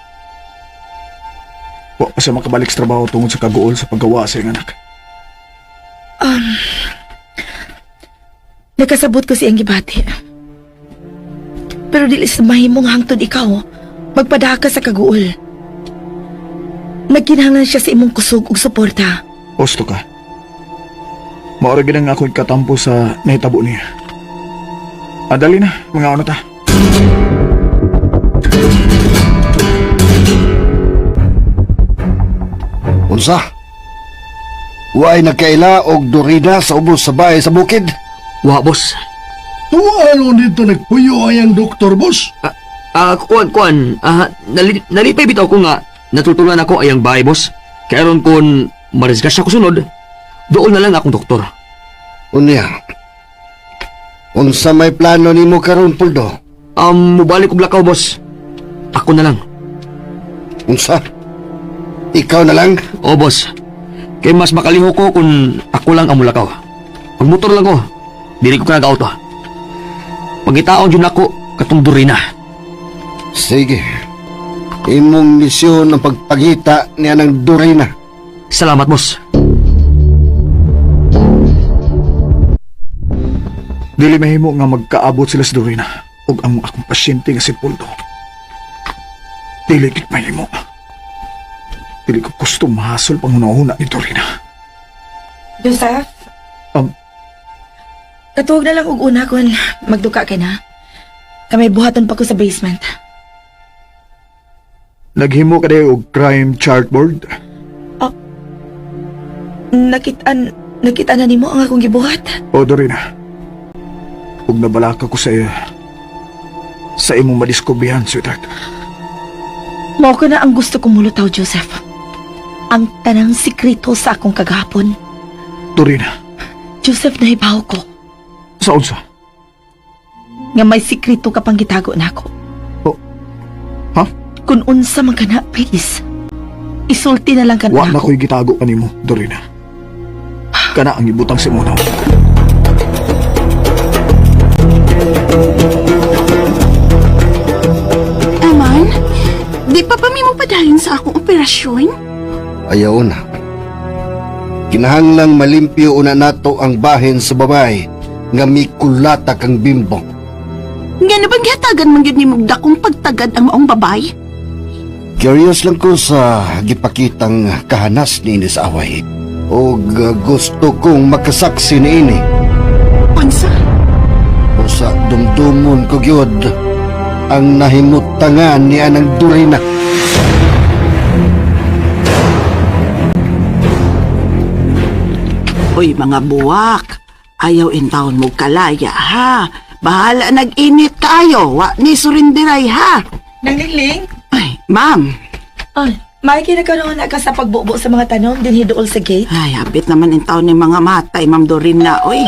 Wa pa siya makabalik sa trabaho tungod sa kaguol sa paggawa sa iyang anak. Nakasabot ko siyang gibati. Pero dili sa mahimong hangtod ikaw, magpadaka sa kaguol. Nagkinahanglan siya sa imong kusog ug suporta. Osto ka. Maura gid ang ako'y katampo sa nahitabo niya. Adali na, mga ano ta. Unsa? Waay nagkaila og Dorina sa ubos sa bahay sa bukid. Wa, boss. Tuano dito nagpuyo ay ang doktor, boss. Ah, kuan, kuan. Ah, nalipay bitaw ko nga natutulungan ako ayang bahay, boss. Kaya ron kung marisgas ako sunod, doon na lang akong doktor. Unya. Unsa may plano nimo karon, Puldo? Mubalik og lakaw, boss. Ako na lang. Unsa? Ikaw na lang? O, boss. Kay mas makaliho ko kung ako lang ang mulakaw. Pagmotor lang ko, dili ko ka nag-auto. Pagitaon yun ako, katong Durina. Sige. Imong misyon ang pagpagita niya ng Dorina. Salamat, boss. Dili mahimo nga magkaabot sila sa Dorina ug ang akong pasyente nga si Puldo. Dili gid mahimo. Dili ko gusto mahasol panghuna-huna ni Dorina. Joseph? Katuog na lang og una kun magduka ka na. Kami buhaton pa ko sa basement. Naghimo ka dayo og crime chartboard? Nakita na nimo ang akong gibuhat. O Dorina. Ug nabalaka ko sa sa imong madiskubrihan, sweetheart. Mao ko na ang gusto kong mulutaw, Joseph. Ang tanang sikreto sa akong kagahapon. Dorina, Joseph, nahibaw ko sa unsa? nga may sikreto ka pang gitago nako. Oh. Ha? Kung unsa man ka na, please. Isulti na lang ka Wa na nako. ko'y gitago kanimo, Dorina. Kana ang ibutang sa imong naong. Aman, di pa pa mi mo padayon sa akong operasyon? Ayaw na. Kinahanglang malimpyo una nato ang bahin sa babae nga mikulata kang bimbo. Nga na bang gihatagan man gyud nimo og dakong pagtagad ang maong babay? Curious lang ko sa gipakitang kahanas ni ini sa away. Og gusto kong makasaksi ni ini. Unsa? Usa dumdumon ko gyud ang nahimutangan ni anang Dorina. Uy, mga buwak. Ayaw intawon mo kalaya, ha? Bahala nag-init kaayo. Wa ni surindiray, ha? Nang Lingling? Ay, ma'am. Ay, may kinakaroon na ka sa pagbubo sa mga tanom din hiduol sa gate. Ay, hapit naman intawon ni mga matay, ma'am Dorina. Uy,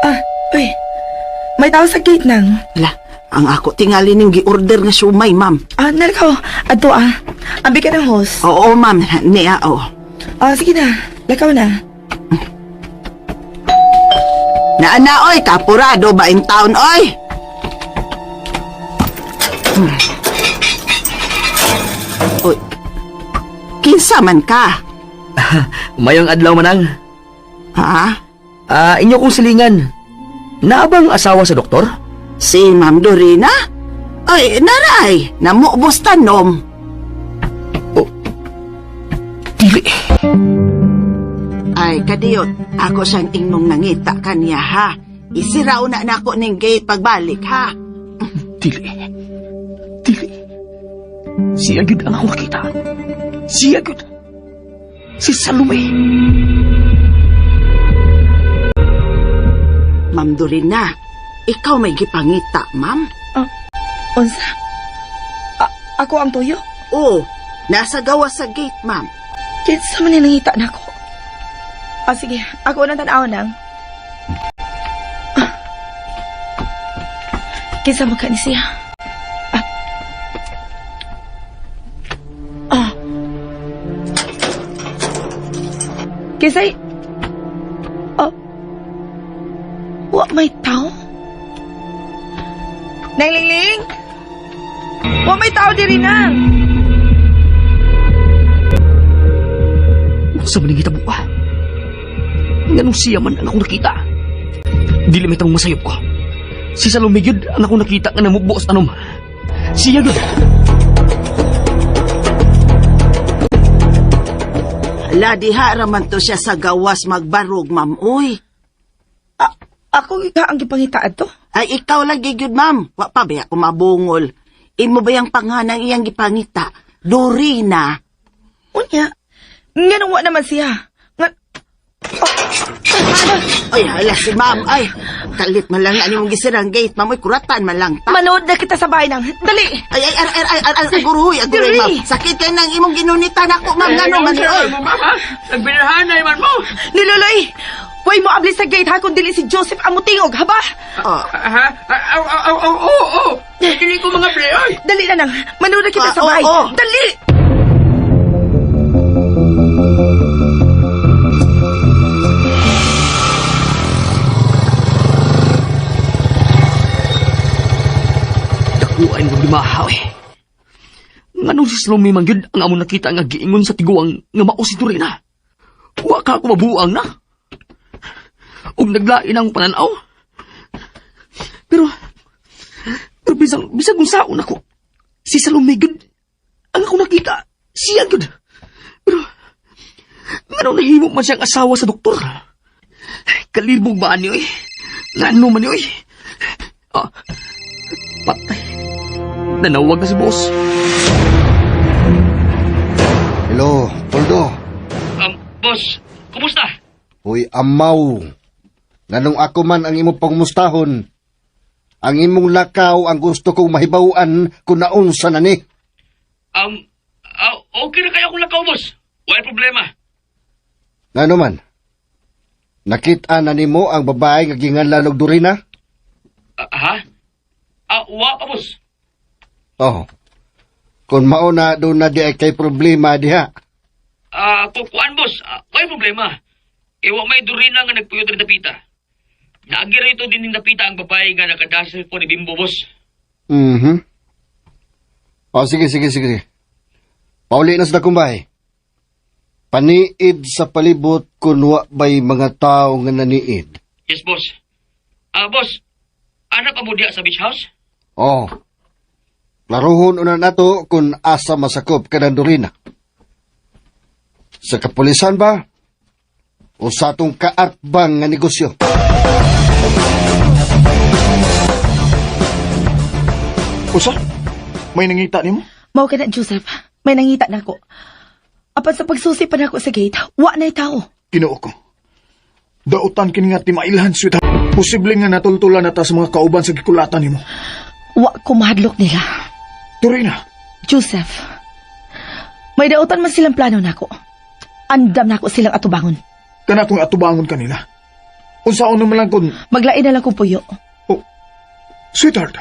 Ah, uy. May tao sa gate nang. la, ang ako tingali ning gi-order nga siomay, ma'am. Ah, nalakaw. Adto ah. Ambi ka ng host. Oo, ma'am. Niya, oh. Ah, sige na. Lakaw na. Naana, oy, kapurado ba in town, oy? Oy, kinsa man ka? Mayong adlaw manang. Ha? Ah, inyo kong silingan. Naabang asawa sa doktor? Si Ma'am Dorina? Oy, naray, namuubos tanom. Oh. Dili. Ay, kadiyot, ako siyang ingnong nangita kaniya, ha? Isiraw na nako ning gate pagbalik, ha? Dili. Dili. Siya gyud ang akong nakita. Siya gyud. Si Salome. Ma'am Dorina, ikaw may gipangita, ma'am? Unsa? Ako ang tuyo? Oo, nasa gawa sa gate, ma'am. Kinsa man ni nangita nako? Ah, sige. Ako unang tan-aw nang. Ah. Kinsa man ka ni siya? Ah. Ah. Kinsay? Oh. Wa may tao? Nang Lingling? Wa may tao diri nang. Unsa man ning hitabo ah? Nganong siya man ang akong nakita? Dili may tarong masayop ko. Si Salome gyud ang akong nakita nga namugbo sa tanom. Siya gyud. Hala, diha raman to siya sa gawas magbarog, ma'am, uy. Ako ka ang gipangitaan to? Ay, ikaw lang gyud, ma'am. Wa pa ba ako mabungol. Imo ba yung panganang iyang gipangita? Dorina. Unya, nganong wa naman siya? Nga, Ay, hala si ma'am. Ay, kalit man lang na nimong gisirang gate, ma'am. Uy, kuratan man lang ta. Manood na kita sa bahay nang. Dali! Ay, ay, ay, ay, ay, ay, ay, aguroy, aguroy, Diri. ma'am. Sakit kay nang imong ginunita nako, ma'am. Ngano man, oy. Nagbinahanay man mo! Niluloy! Way mo abli sa gate ha kung dili si Joseph ang mutingog, ha ba? Oh, Ha? Aw, aw, aw, aw, aw, aw! Dili ko mga pre, oy! Dali na nang. Manood na kita Ah, sa bahay. oo, oo. Dali! Dako ay mong limahaw eh. Nganong si Salome man gyud ang among nakita nga giingon sa tiguang nga mao si Dorina. Wa ka ako mabuang na. Ug naglain ang pananaw. Pero pero bisang bisag kung saon ako, si Salome gyud ang ako nakita, siya gyud. Pero nganong nahimo man siyang asawa sa doktor? Kalibog ba niyo eh? Ngano man niyo eh? Ah, patay. Nanawag na si boss. Hello, Poldo. Boss, kumusta? Hoy, amaw. Nganong ako man ang imong pangumustahon. Ang imong lakaw ang gusto kong mahibaw-an kung naunsa na ni. Okay na kayo akong lakaw, boss. Wala problema. Ngano man? Nakita na nimo ang babae nga ginganlan og Dorina? Ha? Wa pa, boss. Oh. Kung mao na doon na di ay kay problema diha. Kukuan, boss. Wala problema. Iwa may durina nga nagpuyod rin dapita. Naagi rito din ng dapita ang babae nga nakadasal po ni Bimbo, boss. Mhm. Oh, sige, sige, sige. Pauli na sa dakong bahay. Paniid sa palibot kun wa ba'y mga tao nga naniid. Yes, boss. Boss, anak pa mo diya sa beach house? Oh. Klaruhon una nato kung asa masakop kanang Dorina. Sa kapulisan ba? O sa atong kaatbang nga negosyo? Usa? May nangita nimo? Mao ka na, Joseph. May nangita na ako. Apan sa pagsusi pa nako sa gate, wa na'y tao. Ginoo ko. Dautan kini nga timailhan, sweetheart. Posible nga natultulan na ta sa mga kauban sa gikulatan nimo. Wa ko mahadlok nila. Dorina, Joseph, may dautan man silang plano nako. Andam nako silang atubangon. kana kung atubangon kanila. Unsaon naman lang kung Maglain na lang kong puyo. Oh, sweetheart.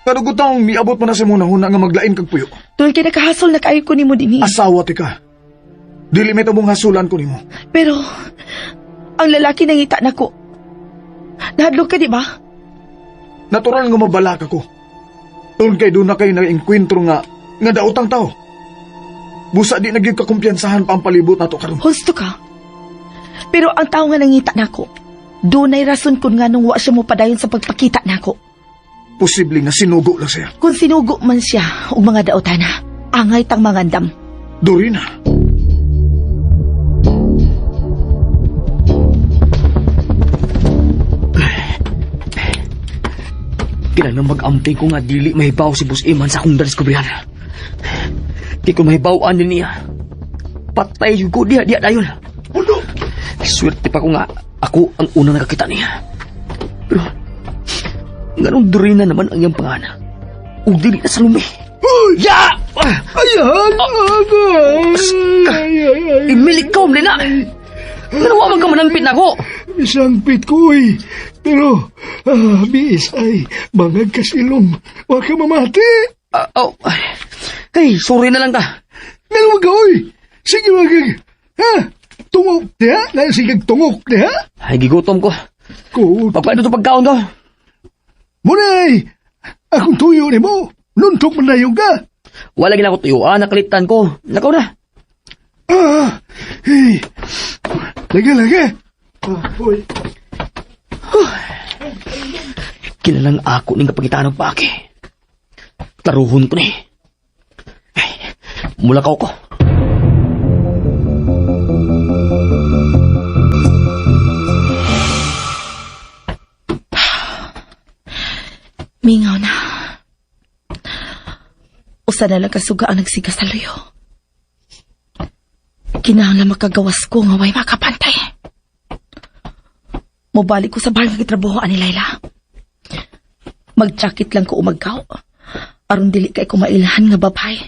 Pero gutang miabot mo na sa muna huna nga maglain kag puyo. Tuloy kay nakahasol na kaayo ko nimo dinhi. Asawa ti ka. Dili may tabong hasulan ko nimo. Pero, Ang lalaki nangita nako. Nahadlok ka, di ba? Natural nga mabalak ako. Tungod kay doon na kayo na-enkwentro nga nga daotang tao. Busa di nagyud kakumpiyansahan pa ang palibot nato karon. Husto ka. Pero ang tao nga nangita nako, dunay rason kung nganong wa siya mo padayon sa pagpakita nako. Posible nga sinugo lang siya. Kung sinugo man siya og mga daotana, angay tang mangandam. Dorina. Kinahanglan mag-amping ko nga dili mahibaw si Boss Iman sa akong nadiskubrihan. Di ko mahibaw-an din niya. Patay yun ko diha diha dayon. Pundo! Swerte pa ko nga ako ang unang nakakita niya. Pero nganong Dorina naman ang iyang pangana. Ug dili na sa lumi. Ya! Ayan! Ay, ay, ay. Emil, ikaw na! Ngano wa man ka manangpit nako? Isang pit ko, uy. Pero, biis ay, bangag kasilong. Wa ka mamati. Oh, ay, hey, sorry na lang ta. Meron ka, uy. Sige, wag. Ha? Tungok diha? Sige, tungok diha? Ay, gigutom ko. Ko, Pagpaano to pagkaon ko? Munay! Akong tuyo ni mo. Nuntok man na yung ka. Wala gina ko tuyo. Nakalitan ko. Nakaw na. Hey. Lagi, lagi. Uy. Kilalang ako ning kapagitan og paaki. Klaruhon ko ni. Ay, mulakaw ko. Mingaw na. Usa na lang kasuga ang nagsiga sa luyo. Kinahanglan makagawas ko nga way makapantay. Mobalik ko sa bar nga gitrabahoan ni Layla. Mag-jacket lang ko umagaw. Aron dili kay ko mailhan nga babay.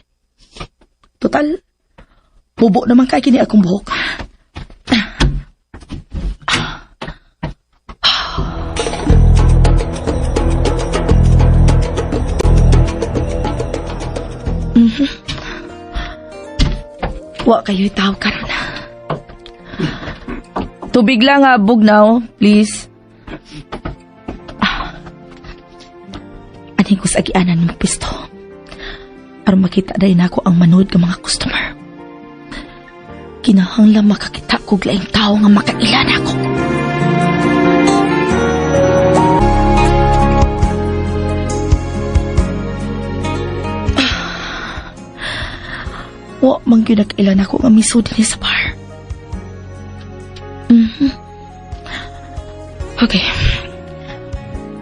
Total, bubo naman kay kini akong buhok. Wa kayo'y tao karon. Tubig lang ha, bugnaw, please. Aning ko sa agianan ng pisto. Aron makita dahil nako ang manood ng mga customer. Kinahanglan makakita kog laing tao nga makailan ako. Wa man gyud nag-ilan ako nga misud dinhi sa bar. Okay.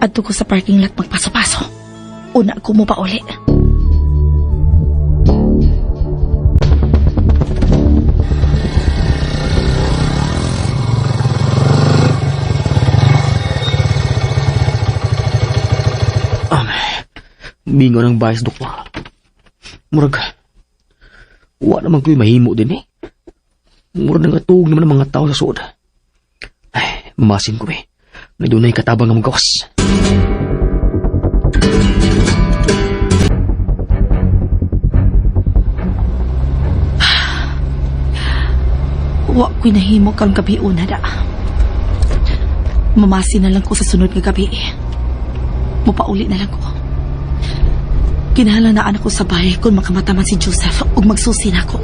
Adto ko sa parking lot magpaso-paso. Una ko mo pa uli. Mingo ng bias, doktor. Murag, wa naman ko'y mahimo din eh. Murag nangatug naman ang mga tao sa suod. Ay, mamasin ko eh. May dunay katabang nga magawas. Wa ko'y nahimo karong gabi una da. Mamasi na lang ko sa sunod nga gabi. Mupauli na lang ko. Kinahanglan na anak ko sa bahay kung makamata man si Joseph ug magsusi na ako.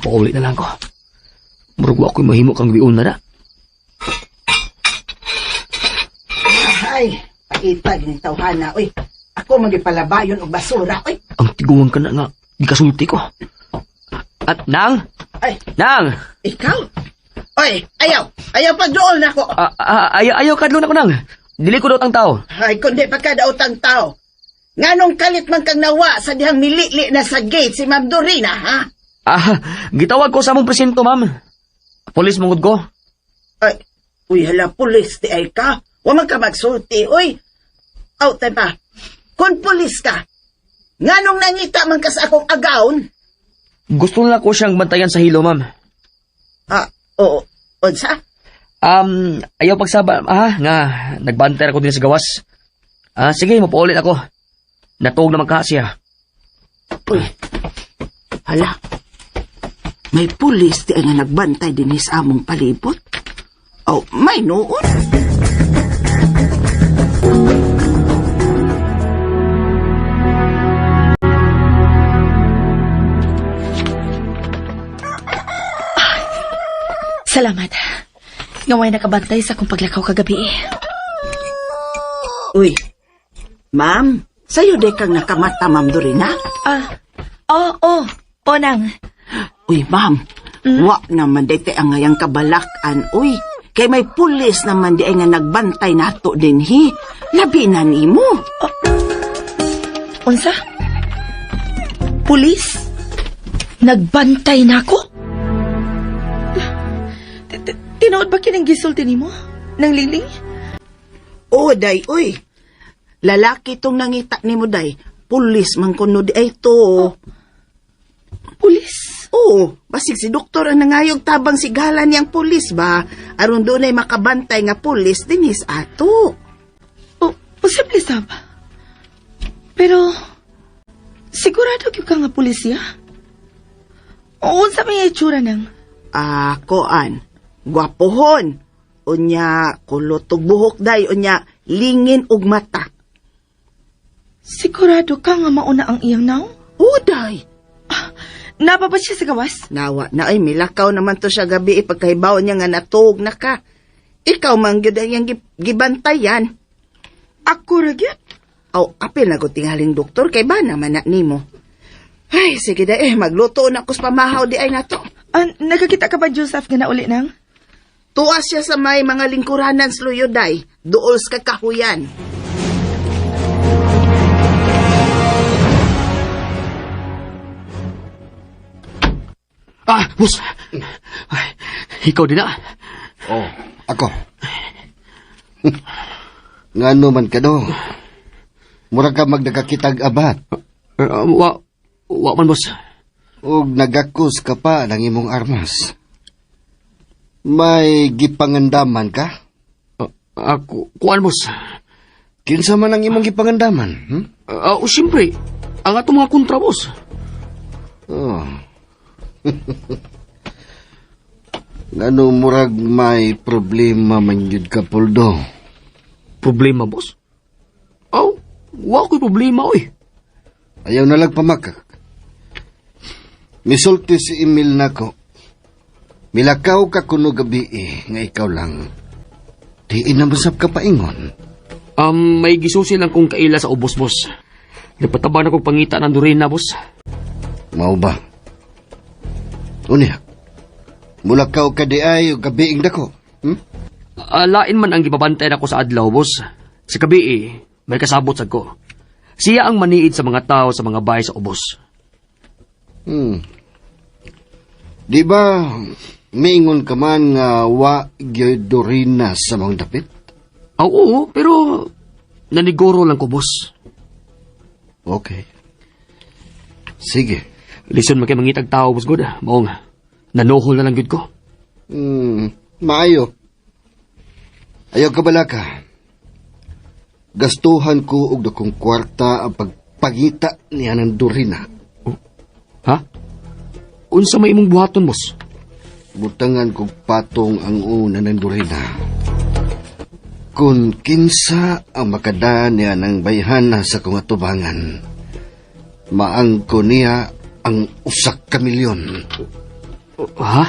Pauli na lang ko. Murag wa ko'y mahimo kang gabi una da. Ay, paitag ng tawhana, uy. Ako magipalabayon og basura, uy. Ang tiguang ka na nga, di kasulti ko. At nang! Ay. Nang! Ikaw? Oy, ayaw. Ayaw pagduol na ko. Ayaw, ayaw kadlon ako nang. Dili ko daw tang tao. Ay, kundi pa ka daotang tao. Nganong kalit man kang nawa sa dihang milili na sa gate si Ma'am Dorina, ha? Gitawag ko sa among presinto, ma'am. Polis mungod ko. Ay, uy, hala, pulis di ay ka. Wa man ka magsulti, uy. Aw, tay pa. Kung pulis ka, nganong nangita man ka sa akong agaon? Gusto na ko siyang bantayan sa hilo, ma'am. Oo, unsa? Ayaw pagsaba, nga, nagbantay ako din sa gawas. Sige, mapaulit ako. Natuog naman ka siya. Uy. Hala, may pulis di ay nga nagbantay din sa among palibot. Oh, may noon. Salamat. Nga way nakabantay sa akong paglakaw kagabi. Uy, ma'am, sa'yo di kang nakamata, ma'am Dorina. Ah, oo, oh, oh, nang. Uy, ma'am, wa naman di tay ang ngayang kabalakan, uy. Kay may pulis naman di ay nga nagbantay nato din, hi. Labi na nimo. Unsa? Pulis? Nagbantay na ako? Tinuod ba kining gisulti nimo? Nang liling? Oh, day, uy. Lalaki tong nangita nimo, day. Pulis man kuno di ay to. Pulis? Oo, basig si doktor ang nangayog tabang sigalan niyang pulis ba? Aron doon ay makabantay nga pulis dinhis ato. O, posible sab. Pero, sigurado gyud ka nga pulis siya? O, unsa may itsura nang? Ah, koan. Gwapohon. Unya, kulot og buhok day. Unya, lingin og mata. Sigurado ka nga mauna ang iyang naw? Uday! Napa ba siya sa gawas? Nawa na ay, milakaw naman to siya gabi ipagkahibaw niya nga natuog na ka. Ikaw man gyud ang iyang gibantayan. Ako ra gyud. Aw, apil na ko tingaling doktor kay ba naman na nimo. Ay, sige da eh, magluto na ko sa pamahaw di ay nato. Ah, nakakita ka ba, Joseph, nga nauli nang? Tuwa siya sa may mga lingkuranan sa Luyuday, duol sa kakahuyan. Ah, boss. Ay, ikaw din na. Oh, ako. Ngano man ka do? Mura ka magdagakitag abat. Wa man, boss. Og nagakos ka pa ng imong armas. May gipangandaman ka? Ako, kuan, boss. Kinsa man ang imong gipangandaman? Hmm? Siyempre, ang atong mga kontra, boss. Oh. Ngano murag may problema man gyud ka, Poldo. Problema, boss? Aw, wa ko'y problema, oy. Ayaw na lang pamakak. Misulti si Emil nako. Milakaw ka kuno gabi eh, nga ikaw lang. Diin na masap ka paingon. May gisusi lang kong kaila sa ubos, boss. Nagpataba na kong pangita ng Dorina, boss. Mao ba? Unya, mulakaw ka di ay o gabiing dako. Hmm? Alain man ang gibabantay nako sa adlaw, boss. Sa gabi eh, may kasabot sad ko. Siya ang maniid sa mga tao sa mga bahay sa ubos. Di ba, miingon ka man nga wa gyud Dorina sa mga dapit? Aw, oo, pero naniguro lang ko, boss. Okay. Sige. Listen man kay mangitag tao, boss good. Mao nga, nanuhol na lang gyud ko. Maayo. Ayaw ka balaka. Gastuhan ko og dakong kwarta ang pagpangita niya ng Dorina. Ha? Unsa may imong buhaton, boss? Butangan kog patong ang una ng Dorina. Kung kinsa ang makada niya ng bayhana sa kong atubangan, maangko niya ang usak ka milyon. Ha?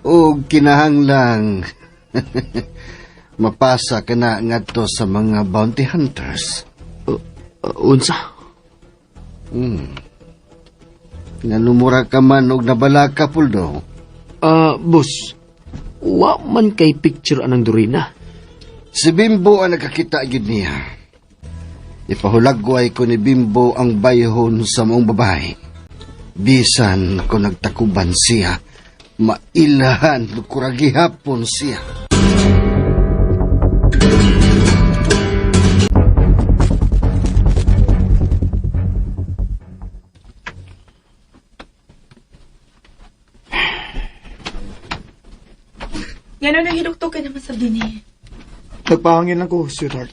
O kinahanglang mapasa ka na ngadto sa mga bounty hunters. Unsa? Nga ka man og nabala ka, Puldo. Boss, wa man kay picture anang Dorina. Si Bimbo ang nakakita gid niya. Ipahulagway ko ni Bimbo ang bayhon sa maong babae. Bisan ko nagtakuban siya, mailahan kuragihapon siya. Yan ang nahilukto ka naman sa dini. Nagpahangin lang ko, sweetheart.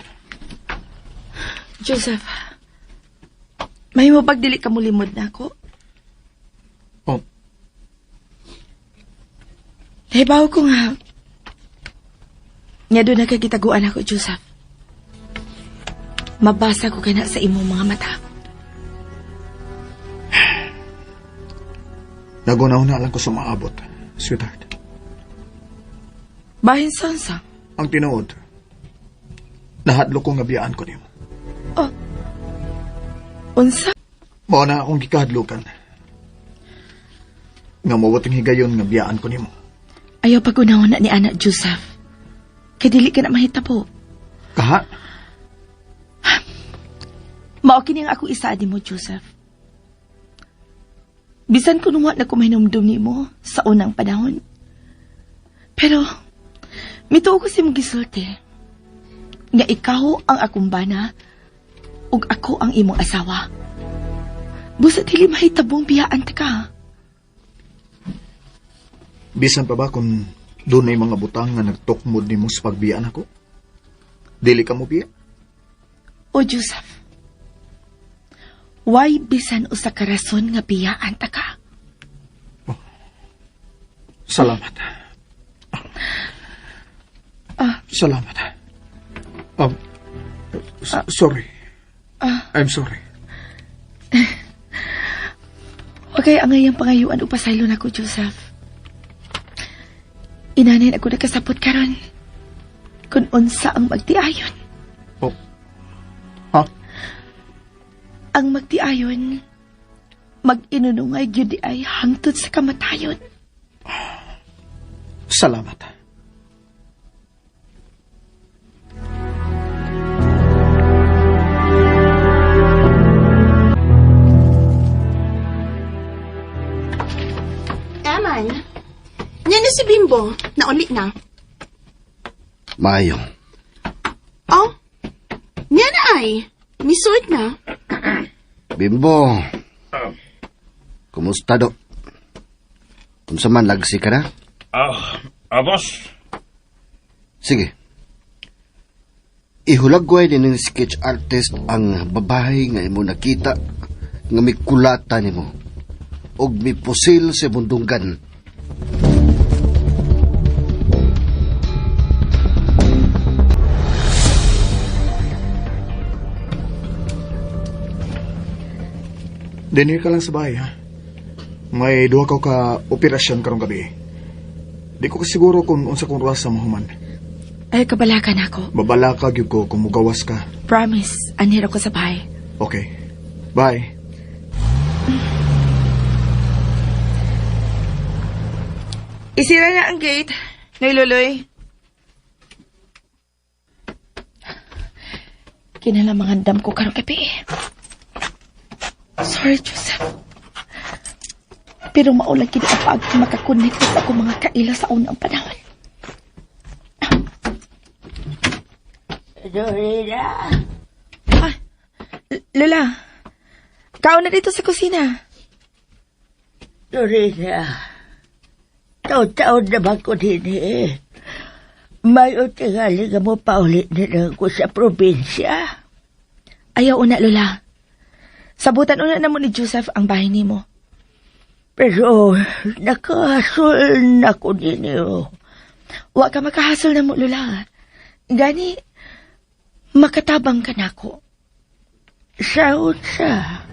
Joseph, Mahimo pag dili ka mulimod na ako. Oh. Nahibaw ko nga. Nga doon nagkagitaguan ako, Joseph. Mabasa ko kana sa imong mga mata. Naguna-una lang ko sa maabot, sweetheart. Bahin sansa. Ang tinuod, nahadlok ko nga biyaan ko nimo. Oh. Unsa? Mao na akong gikahadlokan. Nga mawat ang higayon nga biyaan ko nimo. Ayaw pag-unahon na ni Anak Joseph. Kay dili ka na mahitabo. Kaha? Mao kini ang ako isa mo, Joseph. Bisan ko wa na ko mahinumdum nimo sa unang panahon. Pero, mituo ko sa imong gisulti nga ikaw ang akong bana ug ako ang imong asawa. Busa dili mahitabong biyaan ta ka. Bisan pa ba kung dunay mga butang nga nagtukmod nimo sa pagbiyaan ako? Dili ka mo biya? O Joseph, why bisan usa ka rason nga biyaan ta ka? Oh. Salamat. Ah. Salamat. Sorry. I'm sorry. Okay, ang ngayang pangayuan o pasaylo na ko, Joseph. Inanin ako nakasapot karon. Kung unsa ang magtiayon. Oh. Ha? Ang magtiayon, mag-inunungay gyud di ay hangtod sa kamatayon. Salamat. Eman, niya na si Bimbo. Nauli na. Maayo. Oh, niya na ay. Misuot na. Bimbo. Kumusta do? Unsa man lagsi ka na? Boss. Sige. Ihulagway ni ning sketch artist ang babae nga imo nakita nga mikulata nimo og mipusil sa bundunggan. Dinhi ka lang sa bahay, ha? May duha ko ka operasyon karong gabi. Di ko kasiguro kung unsa kong rasa mahuman. Ay, kabalakan ako. Babala ka gyud ko kung mugawas ka. Promise, anhir ako sa bahay. Okay. Bye. Isira na ang gate. Nay Luloy. Kinalamangan dam ko karong gabi. Sorry, Joseph. Pero maulang kini ang paag makakonect sa akong mga kaila sa unang panahon. Dorina. Ah, Lola, kaon na dito sa kusina. Dorina. Taon-taon naman ko din eh. May utingali ka mo paulit na lang ko sa probinsya. Ayaw una, Lola. Sabutan una na mo ni Joseph ang bahay nimo. Pero nakahasol na ko ninyo. Wa ka makahasol na mo, Lola. Gani, makatabang ka nako. Sa unsa?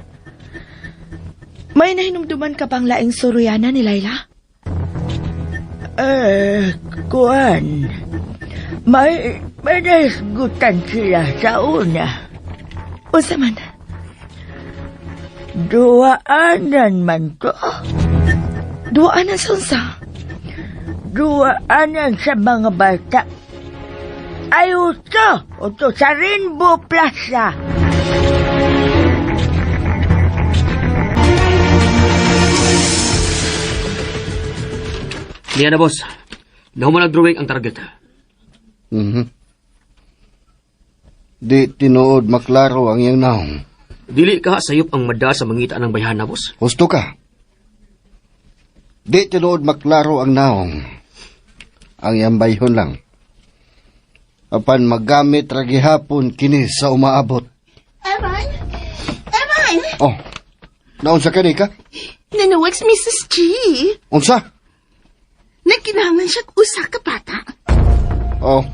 May nahinumduman ka bang laing suruyana ni Layla? Kuan. May nahisgutan sila sa una. Unsa man? Duaanan man to. Duaanan sa unsa? Duaanan sa mga bata. Ay, uto sa Rainbow Plaza. Niya na, boss. Nahuman drawing ang target. Mhm. Di tinuod maklaro ang iyang naong. Dili ka sayop ang mada sa mangita ng bayhana, boss. Husto ka. Di tinuod maklaro ang naong. Ang iyang bayhon lang. Apan magamit ra gihapon kini sa umaabot. Eman? Eman! Juan, Oh. Naunsa ka ni ka? Nanawag si Mrs. G. Unsa? Nagkinahanglan siya usa ka bata. Oh.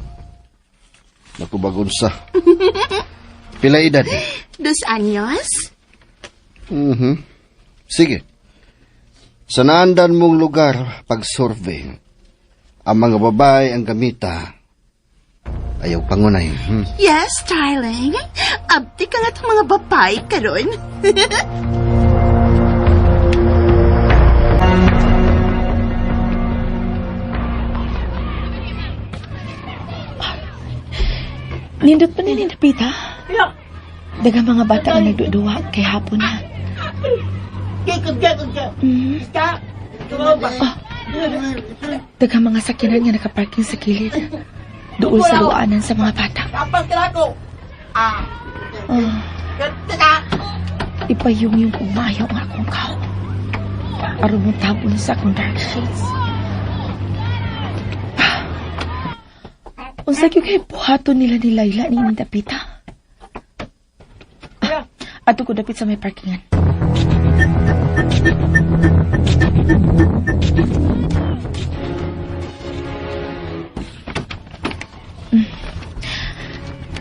Naku bagunsa. Pila edad? 2 anyos? Sige. Sa naandan mong lugar pag-survey, ang mga babae ang gamita. Ayaw pangunay. Yes, darling. Abti ka nga itong mga babae karon. Nindot pa ni Dapita. Daghang mga bata nga nagduduwa kay hapon na. Ah, daghang mga sakyanan nga nakaparking sa kilid. Duol sa luanan sa mga bata. Ah. Ipayong yung umayaw ang akong kaw. Aron mo tabon sa akong dark shades. Ah. Unsa gyud kay buhaton nila ni Layla ni Dapita? Ah, adto ko dapit sa may parkingan.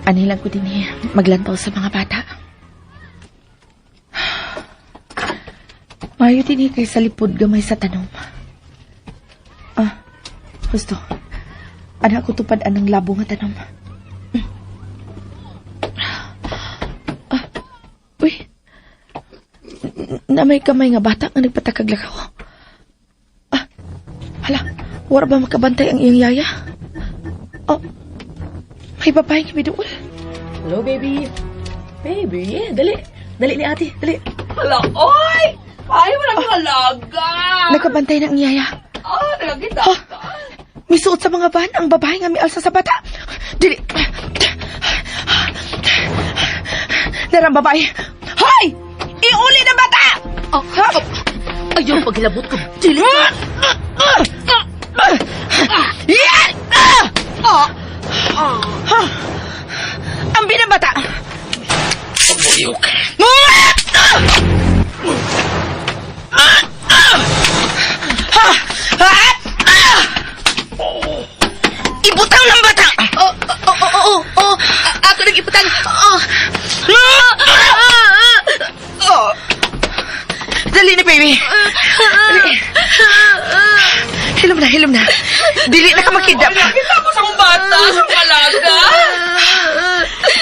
Anhi lang ko din eh, maglantaw sa mga bata. Mayo din eh kay sa lipod gamay sa tanom. Ah, gusto. Ana ko tupad anang labo nga tanom. Ah, uy. Na may kamay nga bata nga nagpatakag lakaw. Ah, hala, wala ba makabantay ang iyang yaya? Oh, may babae nga miduol. Hello, baby. Baby, dali. Dali ni ate, dali. Hala, oy! Ay, wala kang alaga. Nakabantay na ang yaya. Ah, nagakita. Oh, misuot sa mga van ang babae nga mialsa sa bata. Dili. Darang babae. Hoy! Iuli ng bata! Oh, oh. Ayaw, paghilabot ko. Dili. Yan! Ah! Ah! Ang binabata! Pabuyok. Ibutang ng bata! Oh, oh. Ako nang ibutang. Oh. Oh. Dali na, baby. Dali. Hilom na, hilom na. Dili na ka makidnap. Nakita ko sa akong bata, sa akong alaga.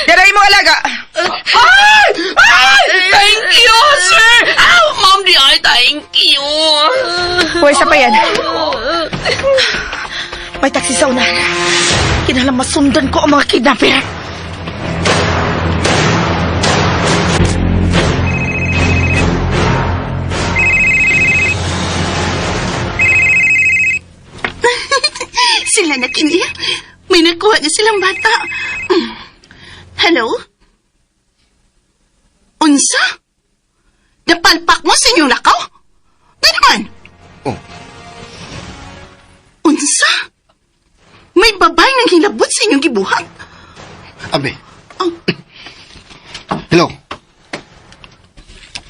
Daray mo alaga. Ay! Ay! Thank you, sir! Ah, ma'am, di ay, thank you. Hoy, sa pa yan. May taxi sa unahan. Kinahanglan masundan ko ang mga kidnapper. Sila na kini. May nakuha na silang bata. Hello? Unsa? Napalpak mo sa inyong lakaw? Di naman. Oh. Unsa? May babae nang hilabot sa inyong gibuhat? Abi. Oh. Hello.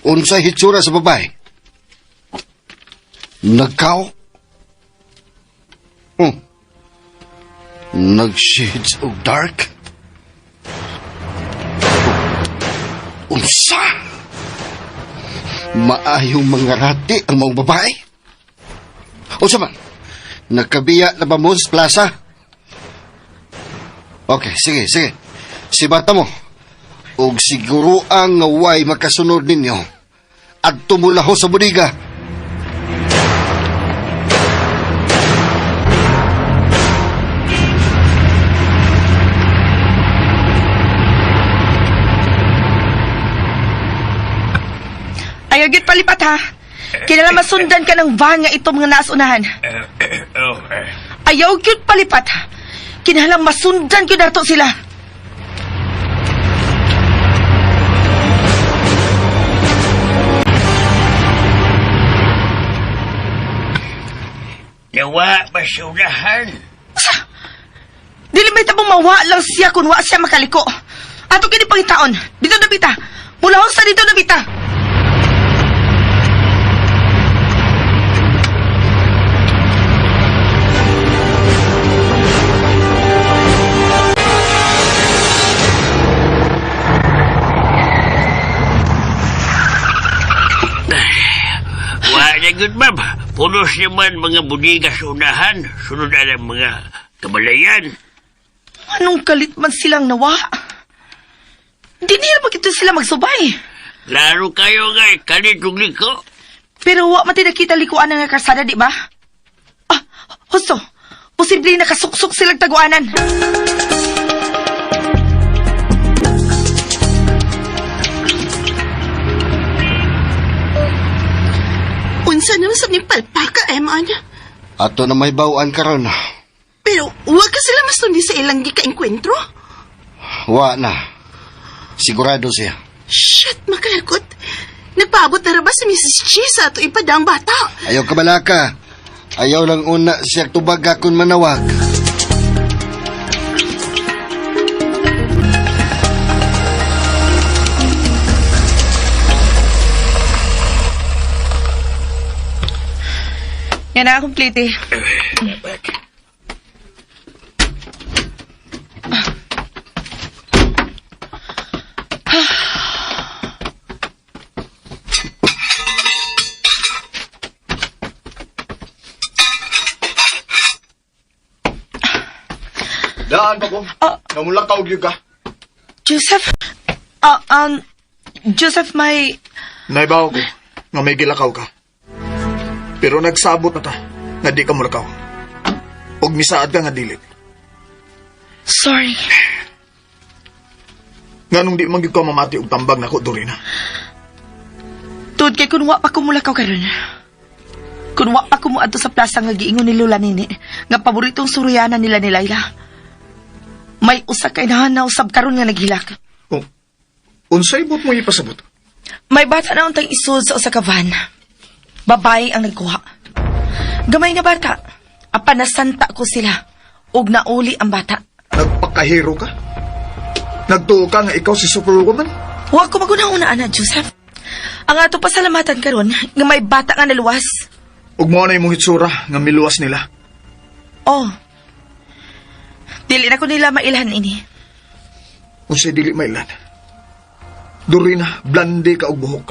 Unsa hitsura sa babae? Nagkaw? Oh. Nag-shades of dark? Oh. Unsa? Maayong mga rati ang mga babae? Unsa man? Nagkabiya na ba mo sa plaza? Okay, sige, sige. Sibata mo. Og siguro ang way makasunod ninyo. At tumulaho sa budiga. Ayaw gyud palipat ha. Kinahanglan masundan ka ng van nga itong mga nasunahan. Ayaw gyud palipat. Kinahanglan masundan gyud nato sila. Yawa basurahan. Dili may tabong mawa lang siya kung wa siya makaliko. Ato kini pangitaon. Dito na bita. Mulahon sa dito na bita. Wa na good, ma'am. Punos naman mga budiga sa unahan. Sunod ang mga kabalayan. Anong kalit man silang nawa? Di nila magkito sila magsubay. Laro kayo nga, kalit ug liko. Pero wa man tinakita likuan nga karsada, di ba? Ah, husto. Posible nakasuksok silang taguanan. Unsa naman sa ning palpaka, Eman? Ato na may bawaan karon. Pero wa ka sila masundi sa ilang gikaengkwentro? Wa na. Sigurado siya. Shit, makalakot. Nagpaabot na ra ba si Mrs. Chi sa ato ipadang bata? Ayaw ka balaka. Ayaw lang una siya tubag akon manawag. Yan na, complete eh. Daan pa ko. Namulakaw gyud ka. Joseph, Joseph, may... Naibaw ko nga may gilakaw ka. Pero nagsabot na ta nga di ka mulakaw. Og misaad ka nga dilit. Sorry. Nganong di man gyud ka mamati og tambag nako Dorina. Tuod kay kunwa pa kumulakaw karon. Kunwa pa kumuadto sa plaza nga giingon ni Lola nini, nga paboritong suryana nila ni Laila. May usa kay nahanaw sab karon nga naghilak. Oh, unsay bot mo ipasabot? May bata na untang isod sa usa ka van. Babae ang nagkuha. Gamay nga bata. Apan nasanta ko sila. Ug nauli ang bata. Nagpakahero ka? Nagtuo ka nga ikaw si Superwoman? Wa ko maguna-una ana, Joseph. Ang ato pasalamatan karon nga may bata nga naluwas. Ug mao na imong hitsura nga miluwas nila. Oh. Dili na ko nila mailhan ini. Unsay dili mailan. Dorina, blande ka og buhok.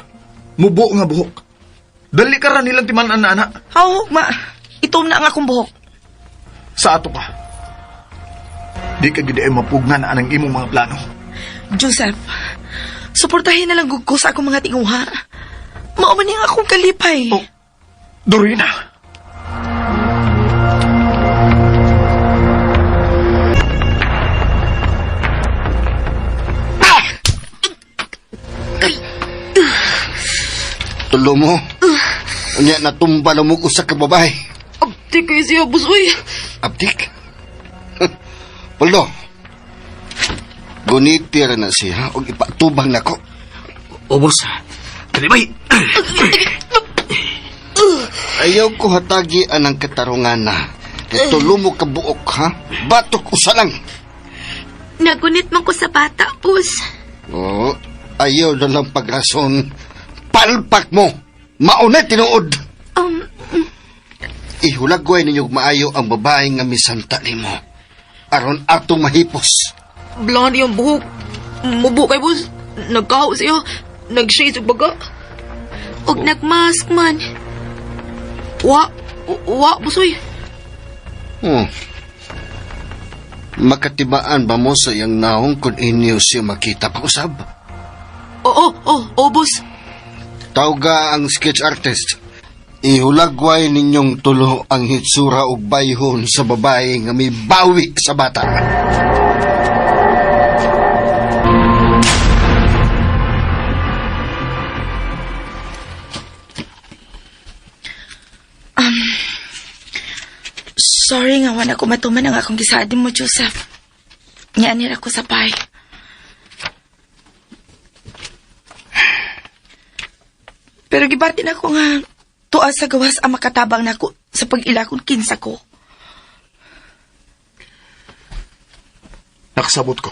Mubo nga buhok. Dali ka ra nilang timan-an na ana. Haw, ma. Itom na ang akong buhok. Sa ato pa. Di ka gid ay mapugnan anang imong mga plano. Joseph, suportahin na lang gud ko sa akong mga tinguha. Mao man ang akong kalipay. Oh, Dorina. Tulo mo. Unya natumba na mo usa ka babae. Abtik kayo siya, boss, uy. Abdik. Poldo. Guniti ra na siya og ipatubang nako. O, boss. Dali, bay. Ayaw ko hatagi anang katarungan na. Kay tulo mo ka buok ha. Batok usa lang. Nagunit man ko sa bata, boss. Oo, ayaw na lang pagrason. Palpak mo. Mauna tinuod. Ihulagway ninyo maayo ang babae nga misanta nimo. Aron atong mahipos. Blonde yung buhok. Mubo kay boss. Nagkaho siya. Nag-shades og baga. Og nagmask man. Wa. Wa, boss, uy. Makatibaan ba mo sa iyang naong kung inyo siya makita pausab? Oo, oo, oo, boss. Tawga ang sketch artist. Ihulagway ninyong tulo ang hitsura og bayhon sa babae nga may bawi sa bata. Sorry nga wala ko matuman ang akong gisaad mo, Joseph. Nga nira ko sa pay. Pero gibati na ko nga tuwa sa gawas ang makatabang nako sa pag-ilakon kinsa ko. Nakasabot ko.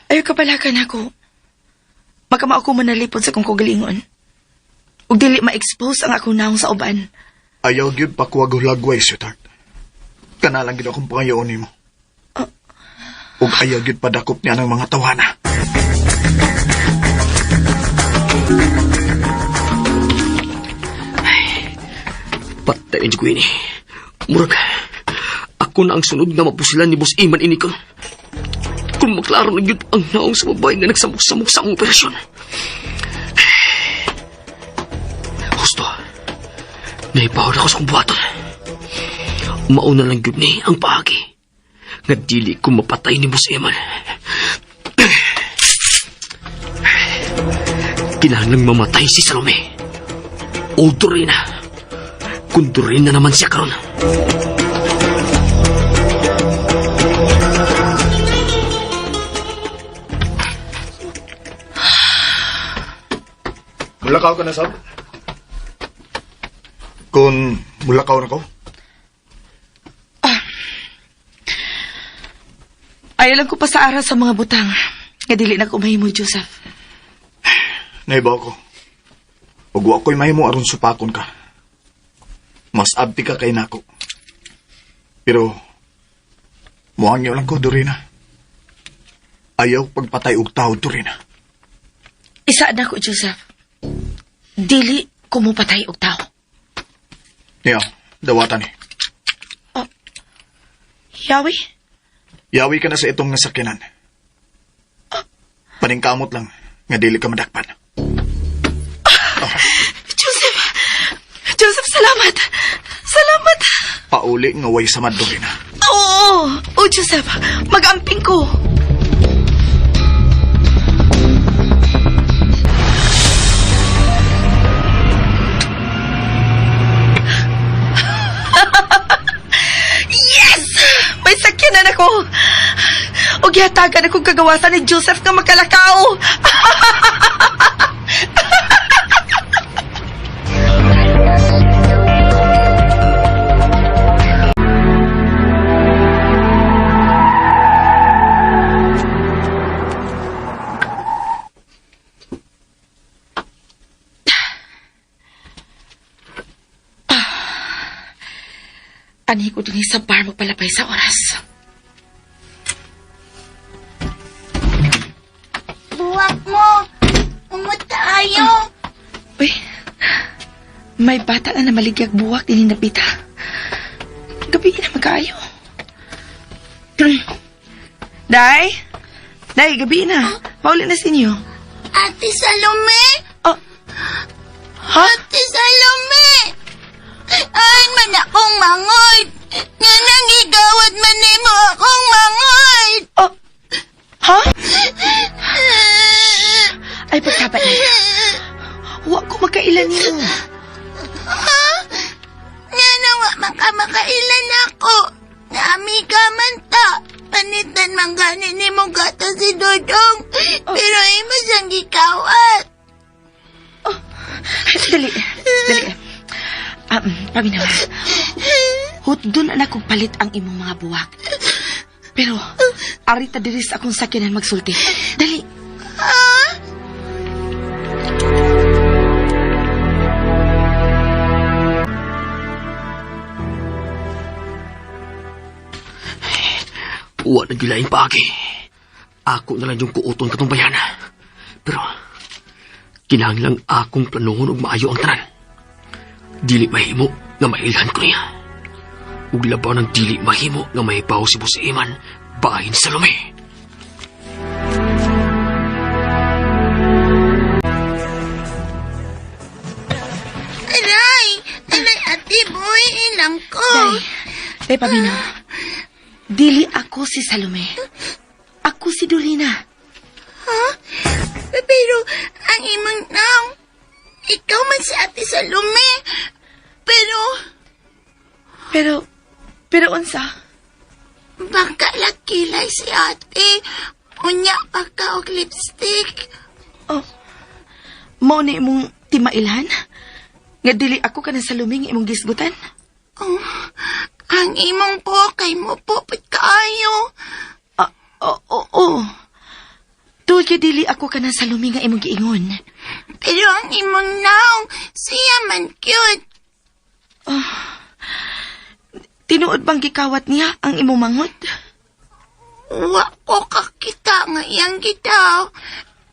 Ayaw kapalakan ako. Makamao ko manalipod sa kong kagalingon. Ug dili ma-expose ang akong naong sa uban. Ayaw gyud pakuwag hulagway, sweetheart. Kana lang gyud akong pangayoon nimo. Ug ayaw gyud padakop niya ng mga tawhana. Lain ko ini. Murag, ako na ang sunod nga mapusilan ni Boss Iman ini karon. Kung maklaro na gyud ang naong sa babae nga nagsamok-samok sa akong operasyon. Husto, naipahod ako sa akong buhaton. Mauna lang gyud ni ang paagi nga dili ko mapatay ni Boss Iman. Kinahanglang mamatay si Salome. O Dorina. Kung Dorina naman siya karon. Mulakaw ka na, Sab? Kung mulakaw na ko? Ayaw lang ko pa sa aras sa mga butang. Nga dili na ko mahimo, Joseph. Naibaw ko. Ug wa ko'y mahimo aron supakon ka. Mas abti ka kay nako. Pero muhangyo lang ko, Dorina. Ayaw pagpatay og tao, Dorina. Isa na ko, Joseph. Dili ko mo patay og tao. Niya, dawatan ni. Yawi? Yawi ka na sa itong nasakyanan. Paningkamot lang, nga dili ka madakpan. Joseph! Joseph, salamat! Salamat! Pauli nga way samad, Dorina. Oo! Oh, Joseph, mag-amping ko. Yes! May sakyanan ako! O gihatagan akong kagawasan ni Joseph nga makalakaw! Anhi ko din sa bar magpalapay sa oras. Buwak mo! Umot tayo! Uy, may bata na namaligyag buwak din napita. Gabi na magkaayo. Day? Day, gabi na. Pauli na sa inyo. Ate Salome! Oh. Ha? Ate Salome! Ay, man akong mangoy! Nga nang igawad man nimo akong mangoy! Oh. Ha? Ay, pagkaba na. Wa ko makailan nimo. Ha? Nga nang wa man ka makailan ako. Nga amiga man ta. Panitan man gani nimo gata si Dodong. Pero imo siyang gikawat. Oh. Dali. Dali. Paminaw. Hutdon na kong palit ang imong mga buwak. Pero, arita diri sa akong sakyanan magsulti. Dali. Ha? Wa na gilaing paagi. Ako na lang yung kuuton katong bayan. Pero, kinahanglang akong planuhon og maayo ang tanan. Dili mahimo nga mailhan ko niya. Ug labaw ng dili mahimo nga mahibaw si Boss Iman bahin sa Salome. Aray! Aray, ate boy, ilang ko. Day, Day, paminaw. Dili ako si Salome. Ako si Dorina. Ha? Pero, ang imong naong, ikaw man si Ate Salome. Pero... Pero unsa? Baka lakilay si ate. Unya baka og lipstick. Oh, mao ni imong timailhan? Nga dili ako kanang Salome nga imong gisgutan? Oh, ang imong po kay mo po pud kaayo. Oo, oh, Tuod kay dili ako kanang Salome nga imong giingon. Pero ang imong naong, siya man cute. Oh, tinuod bang gikawat niya ang imong manghod? Wa ko kakita nga iyang gitaw.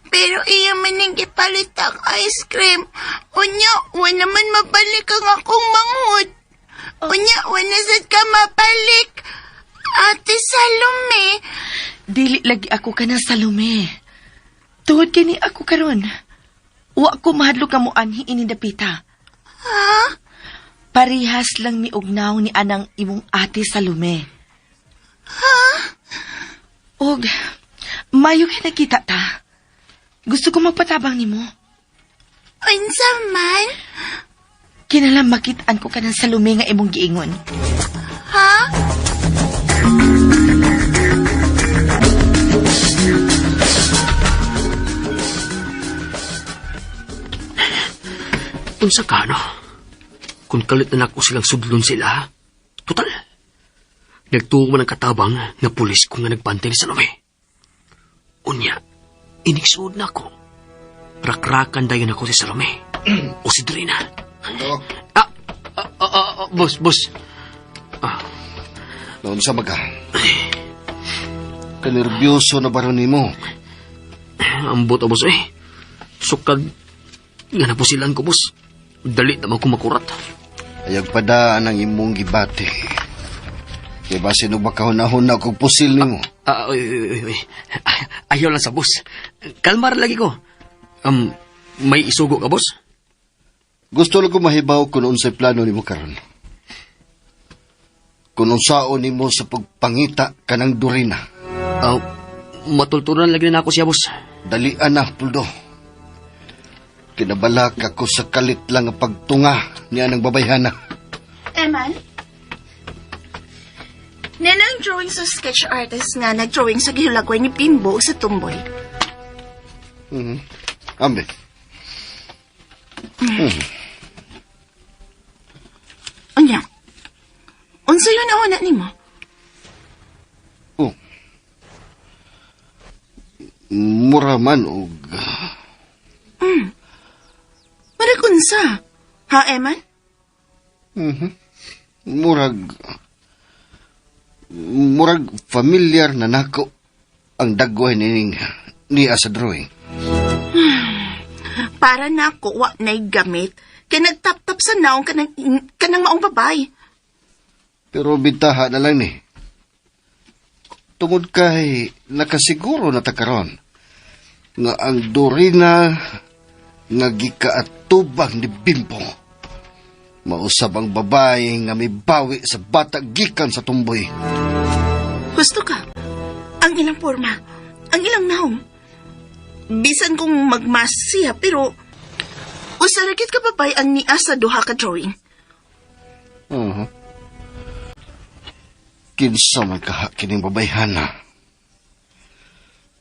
Pero iya man ning gipalit ang ice cream. Unya, wa naman mabalik ang akong manghod. Unya, wala sad ka mabalik. Ate Salome. Dili lagi ako ka na Salome. Tuhod kini ako karon. Wa ko mahadlok ka mo anhi ini dapita. Ha? Parihas lang mi ugnaw ni anang imong ate Salome. Ha? Og mayo kay nakita ta. Gusto ko magpatabang nimo. Unsa man? Kinahanglan makit-an ko kanang Salome nga imong giingon. Ha? Unsa ka, no? Kung kalit na nako silang sudlon sila, total. Nagtuo man ang katabang nga pulis ko nga nagbantay ni Salome. Unya, iniksuod na ako. Rakrakan dayon ako si Salome. O si Drina. Ano? Boss, boss. Noon sa maga. Kanerbyoso na ba ron nimo? Ambot, boss, eh. Sukad, nga napusilan ko, boss. Dali naman ko makurat. Ayag padaan ang imong gibati. Kaya basin og makahuna-huna kog pusil nimo. Oy, oy, oy, oy. Ayaw lang sa boss. Kalmar lagi ko. May isugo ka, boss? Gusto lang ko mahibaw kung unsay plano nimo karon. Kung unsaon nimo sa pagpangita kanang Dorina. Matulturan lagi na ako siya, boss. Dalian na, Puldo. Kinabalak ako sa kalit lang ang pagtunga niya ng babayhana. Eman? Nena ang drawing sa sketch artist nga nag-drawing sa gihulagway ni Bimbo sa Tumboy. Ambe. Unya? Unsa yun na nimo? Oh. Mura man og... Murag unsa? Ha, Eman? Murag familiar na nako ang dagway nining niya sa drawing. Para nako wa na'y gamit kay nagtap-tap sa naong kanang maong babay. Pero bintaha na lang ni. Tungod kay nakasiguro na ta karon nga ang Dorina nga gikaatubang ni Bimbo. Mausab ang babae nga mibawi sa bata gikan sa tumboy. Gusto ka? Ang ilang forma, ang ilang naong. Bisan kung magmas siya, pero usa ra gyud ka babay ang niya sa duha ka drawing. Kinsa man kaha kining babayhana.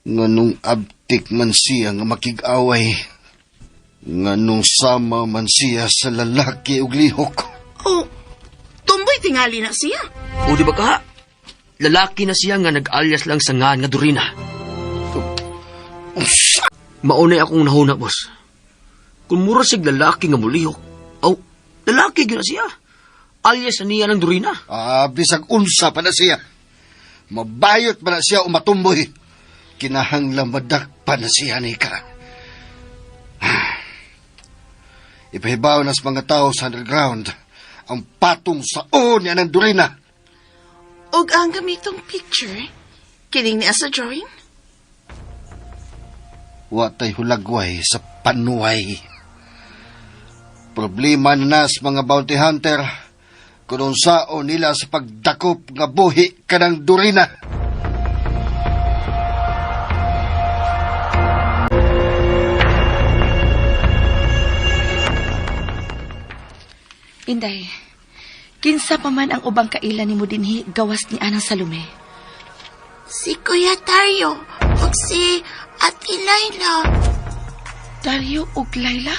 Nganong abtik man siya nga makig-away. Nganong sama man siya sa lalaki og lihok. Oh, tumboy tingali na siya. O di ba ka? Lalaki na siya nga nag-alias lang sa ngan nga Dorina. Maunay akong nahuna, boss. Kung mura sig lalaki nga mulihok, aw, lalaki gyud na siya. Alias na niya ng Dorina. Bisag unsa pa na siya. Mabayot pa na siya o matumboy. Kinahanglan madakpa na siya ni ka. Ipahibaw na sa mga tao sa underground ang patong saon niya ng Dorina. Og ang gamitong picture, kining niya sa drawing? Wa tay hulagway sa panuway. Problema na sa mga bounty hunter kung unsaon nila sa pagdakop nga buhi kanang Dorina. Inday, kinsa pa man ang ubang kaila nimo dinhi gawas ni Anang Salome? Si Kuya Dario ug si Ate Laila. Dario ug Laila?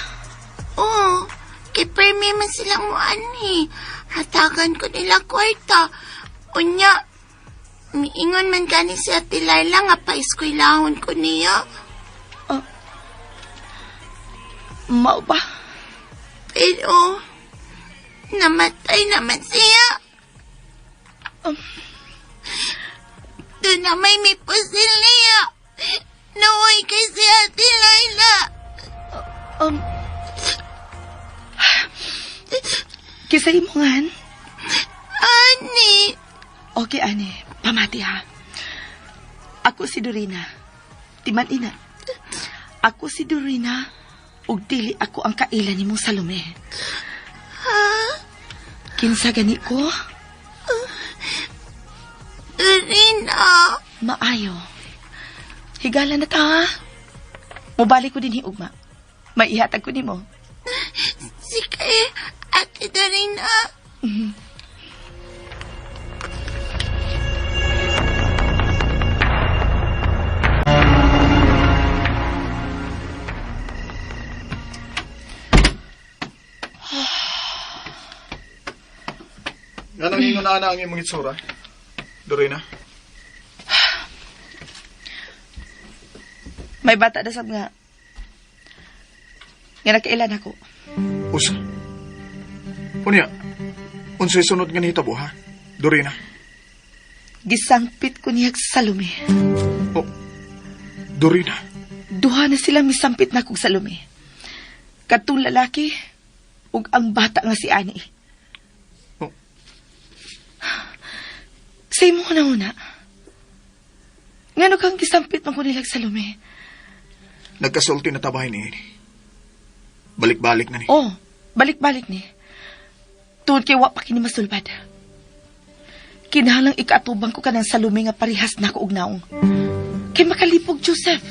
Oo, kay permi man silang muanhi. Hatagan ko nila kwarta. Unya, miingon man gani si Ate Laila nga paeskwelahon ko niya. Mao ba? Pero, namatay naman siya. Doon na may pusil niya. Naway kay si Ate Laila. Kisay mo ngan? Okay, ani. Pamati ha. Ako si Dorina. Timan ina. Ako si Dorina ug dili ako ang kaila nimo Salome. Ha? Kinsa gani ko? Dorina. Maayo. Higala na ta ha. Mubalik ko din ugma. May ihatag ko nimo. Sige, Ate Dorina. Nga nang ingon ana ang imong itsura? Dorina? May bata na sab nga. Nga nakailan ako. Usa. Unya, unsay sunod nga nahitabo ha? Dorina? Gisangpit ko niya sa Salome. Oh, Dorina? Duha na sila misampit na kog Salome. Katong lalaki ug ang bata nga si Ani. Oh. Sa imo na una. Ngano kang gisampit man ko nilag Salome? Nagkasulti na tabahin ni ini. Balik-balik na ni. Oh, balik-balik ni. Tungod kay wa pa kini masulbad. Kinahanglang ikaatubang ko kanang Salome nga parihas na ko og naong. Kay makalipog, Joseph.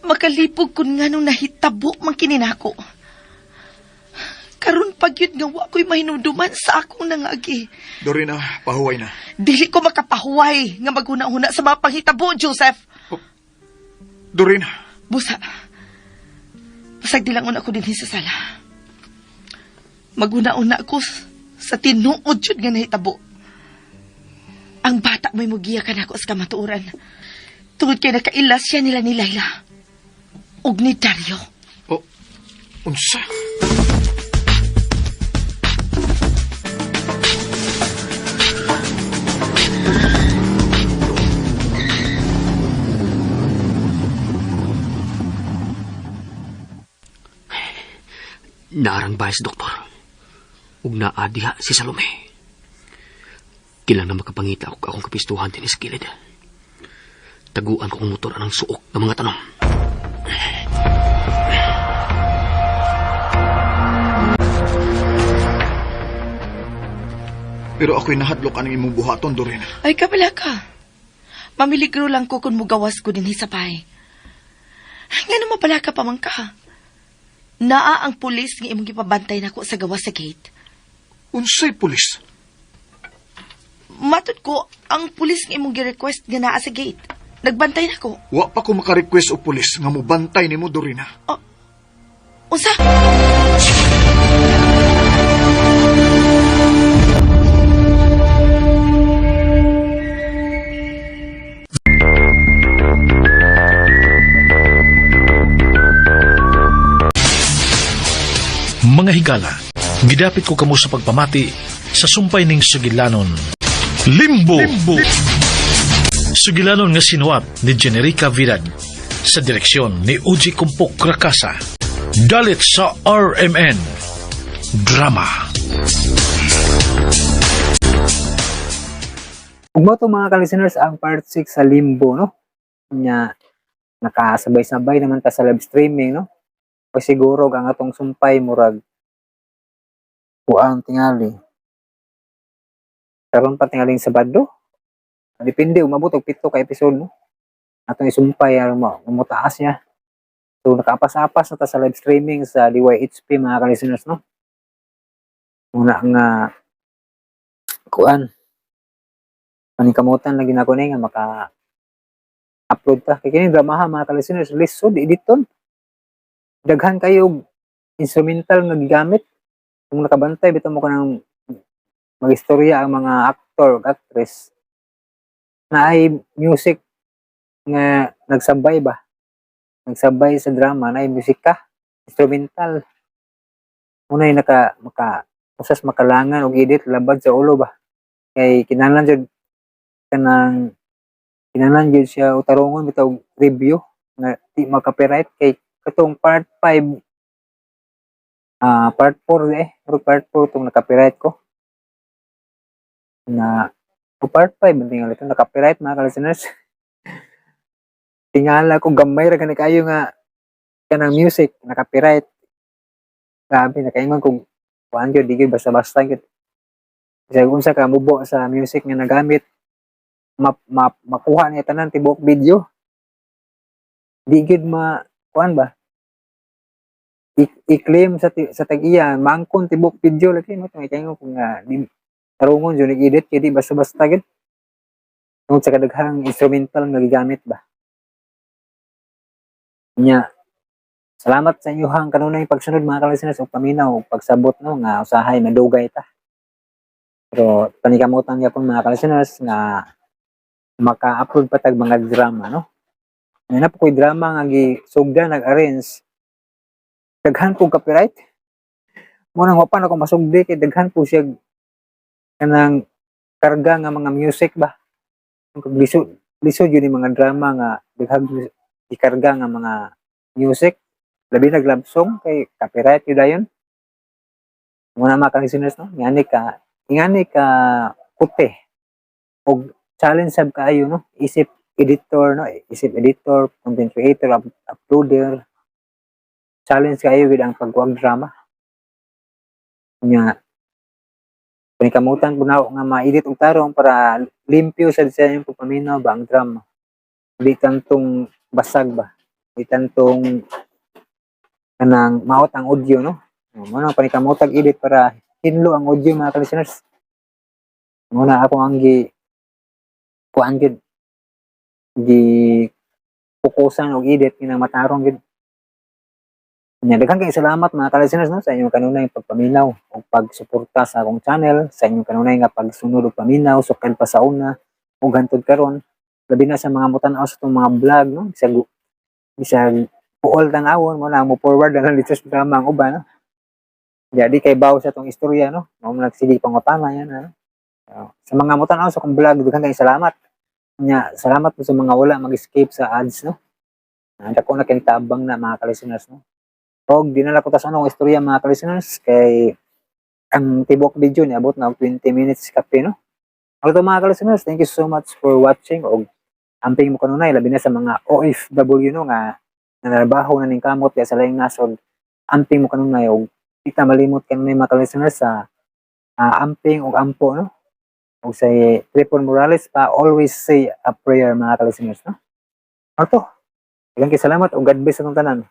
Makalipog kun nganong nahitabo man kini nako. Karon pag yun nga wa ko'y mahinumduman sa akong nangagi. Dorina, pahuway na. Dili ko makapahuway nga maghuna-huna sa mga panghitabo, Joseph. Oh, Dorina. Busa. Basag di lang una ko dinhi sa sala. Maghuna-una ko sa tinuod jud nga nahitabo. Ang bata mo'y mugiya ka nako sa kamatuoran. Tungod kay nakailas siya nila ni Laila. Ug ni Dario. Oh, unsa? Narang bahay si doktor. Ug naa diha si Salome. Kilang na makapangita og akong kapistuhan dinhi sa kilid. Taguan ko ang motor anang suok ng mga tanom. Pero ako'y nahadlok anang imong buhaton, Dorina. Ay, kabala ka. Mamiligro lang ko kung mugawas ko dinhi sa bahay. Ngano mabala ka pa man ka? Naa ang pulis nga imong gipabantay nako sa gawas sa gate. Unsay pulis? Matod ko, ang pulis nga imong gi-request nga naa sa gate. Nagbantay nako. Wa pa ko maka-request og pulis nga mobantay nimo, Dorina. Oh, unsa? Mga higala, gidapit ko kamo sa pagpamati sa sumpay ning sugilanon. Limbo! Limbo! Sugilanon nga sinuwat ni Generica Vidad sa direksyon ni Uji Kumpok Rakasa. Dalit sa RMN. Drama. Ug mao to mga ka-listeners ang part 6 sa Limbo, no? Nya nakasabay-sabay naman ta sa live streaming, no? O siguro ang atong sumpay murag kuang tingali. Karon pa tingaling Sabado. Depende umabot og 7 ka episode, no? Atong isumpay aron mo mutaas niya. So nakaapas-apas na ta sa live streaming sa DYHP mga ka-listeners, no? Una nga kuan paningkamutan lagi nako ni nga maka upload ta kay kini dramaha mga ka-listeners lisod editon. Daghan kayo instrumental nga gigamit. Kung nakabantay bitaw mo kanang magistorya ang mga actor ug actress na ay music nga nagsabay ba, nagsabay sa drama na ay musika instrumental. Unay naka maka usas makalangan og edit labad sa ulo ba, kay kinahanglan jud kanang kinahanglan jud siya utarongon bitaw og review nga di ma-copyright kay katong part 5, part 4 pero part 4 tong na-copyright ko na. O part 5 man tingali ito. Na-copyright, mga ka-listeners. Tingala ko gamay ra gani kayo nga kanang music na-copyright. Grabe, nakaingon kung kuan gyud, di gyud basta-basta gyud. Kasi kung unsa ka mubo sa music nga nagamit, ma, ma, makuha niya tanan tibuok video. Di gyud ma kuan ba? I-claim sa tag-iya, mangkon tibuok video lagi mo kay kung nga di tarungon jud nag-edit kay di basta-basta gyud. Tungod sa kadaghang instrumental nga gigamit ba. Nya, salamat sa inyong kanunay pagsunod, mga ka-listeners, ug paminaw ug pagsabot, no, nga usahay madugay ta. Pero panikamutan gyapon, mga ka-listeners, nga maka-upload pa tag mga drama, no. Nga na po ko'y drama nga gisugda nag-arrange, daghan po copyright. Mo nang wa pa na ko masugdi kay daghan po siya kanang karga nga mga music ba. Kung lisod lisod yun yung mga drama nga daghang ikarga nga mga music, labi nag love song, kay copyright yun dayon. Muna, mga ka-listeners, no, ingani ka kute og challenge sab kaayo, no, isip editor, no, isip editor, content creator, uploader, challenge kaayo with ang pagkuwag drama. Nya panikamutan po na nga ma-edit og tarong para limpyo sad sa inyong pagpaminaw ba ang drama, di tantong basag ba, di tantong kanang maot ang audio, no. Mo na panikamotag edit para hinlo ang audio, mga ka-listeners. Mo na ako ang gi kuan gyud, gi fokusan og edit nga matarong gyud. Nya daghan kay salamat, mga ka-listeners, no, sa inyong kanunay pagpaminaw ug pagsuporta sa akong channel, sa inyong kanunay nga pagsunod ug paminaw sukad pa sa una ug hantod karon, labi na sa mga mutan-aw sa atong mga vlog, no, bisag puol tan-awon mo na mo forward na lang dito sa drama ang uban, no. Jadi kay baw sa atong istorya, no, mao man nagsige pangutana yan, ano. So, sa mga mutan-aw sa akong vlog, daghan kay salamat. Nya salamat po sa mga wala mag-escape sa ads, no. Dako na kay tabang na, mga ka-listeners, no. Og dinala ko ta sa anong istorya, mga ka-listeners, kay ang tibok video niabot na og 20 minutes kape, no. Although, mga ka-listeners, thank you so much for watching og amping mo kanunay, labi na sa mga OFW, no, nga nanarbaho na ning kamot diya sa laing nasod. Amping mo kanunay og di ta malimot kanunay, mga ka-listeners, sa amping og ampo, no. Og sa Tripon Morales pa, always say a prayer, mga ka-listeners, no. Alto, daghang kay salamat ug God bless atong tanan.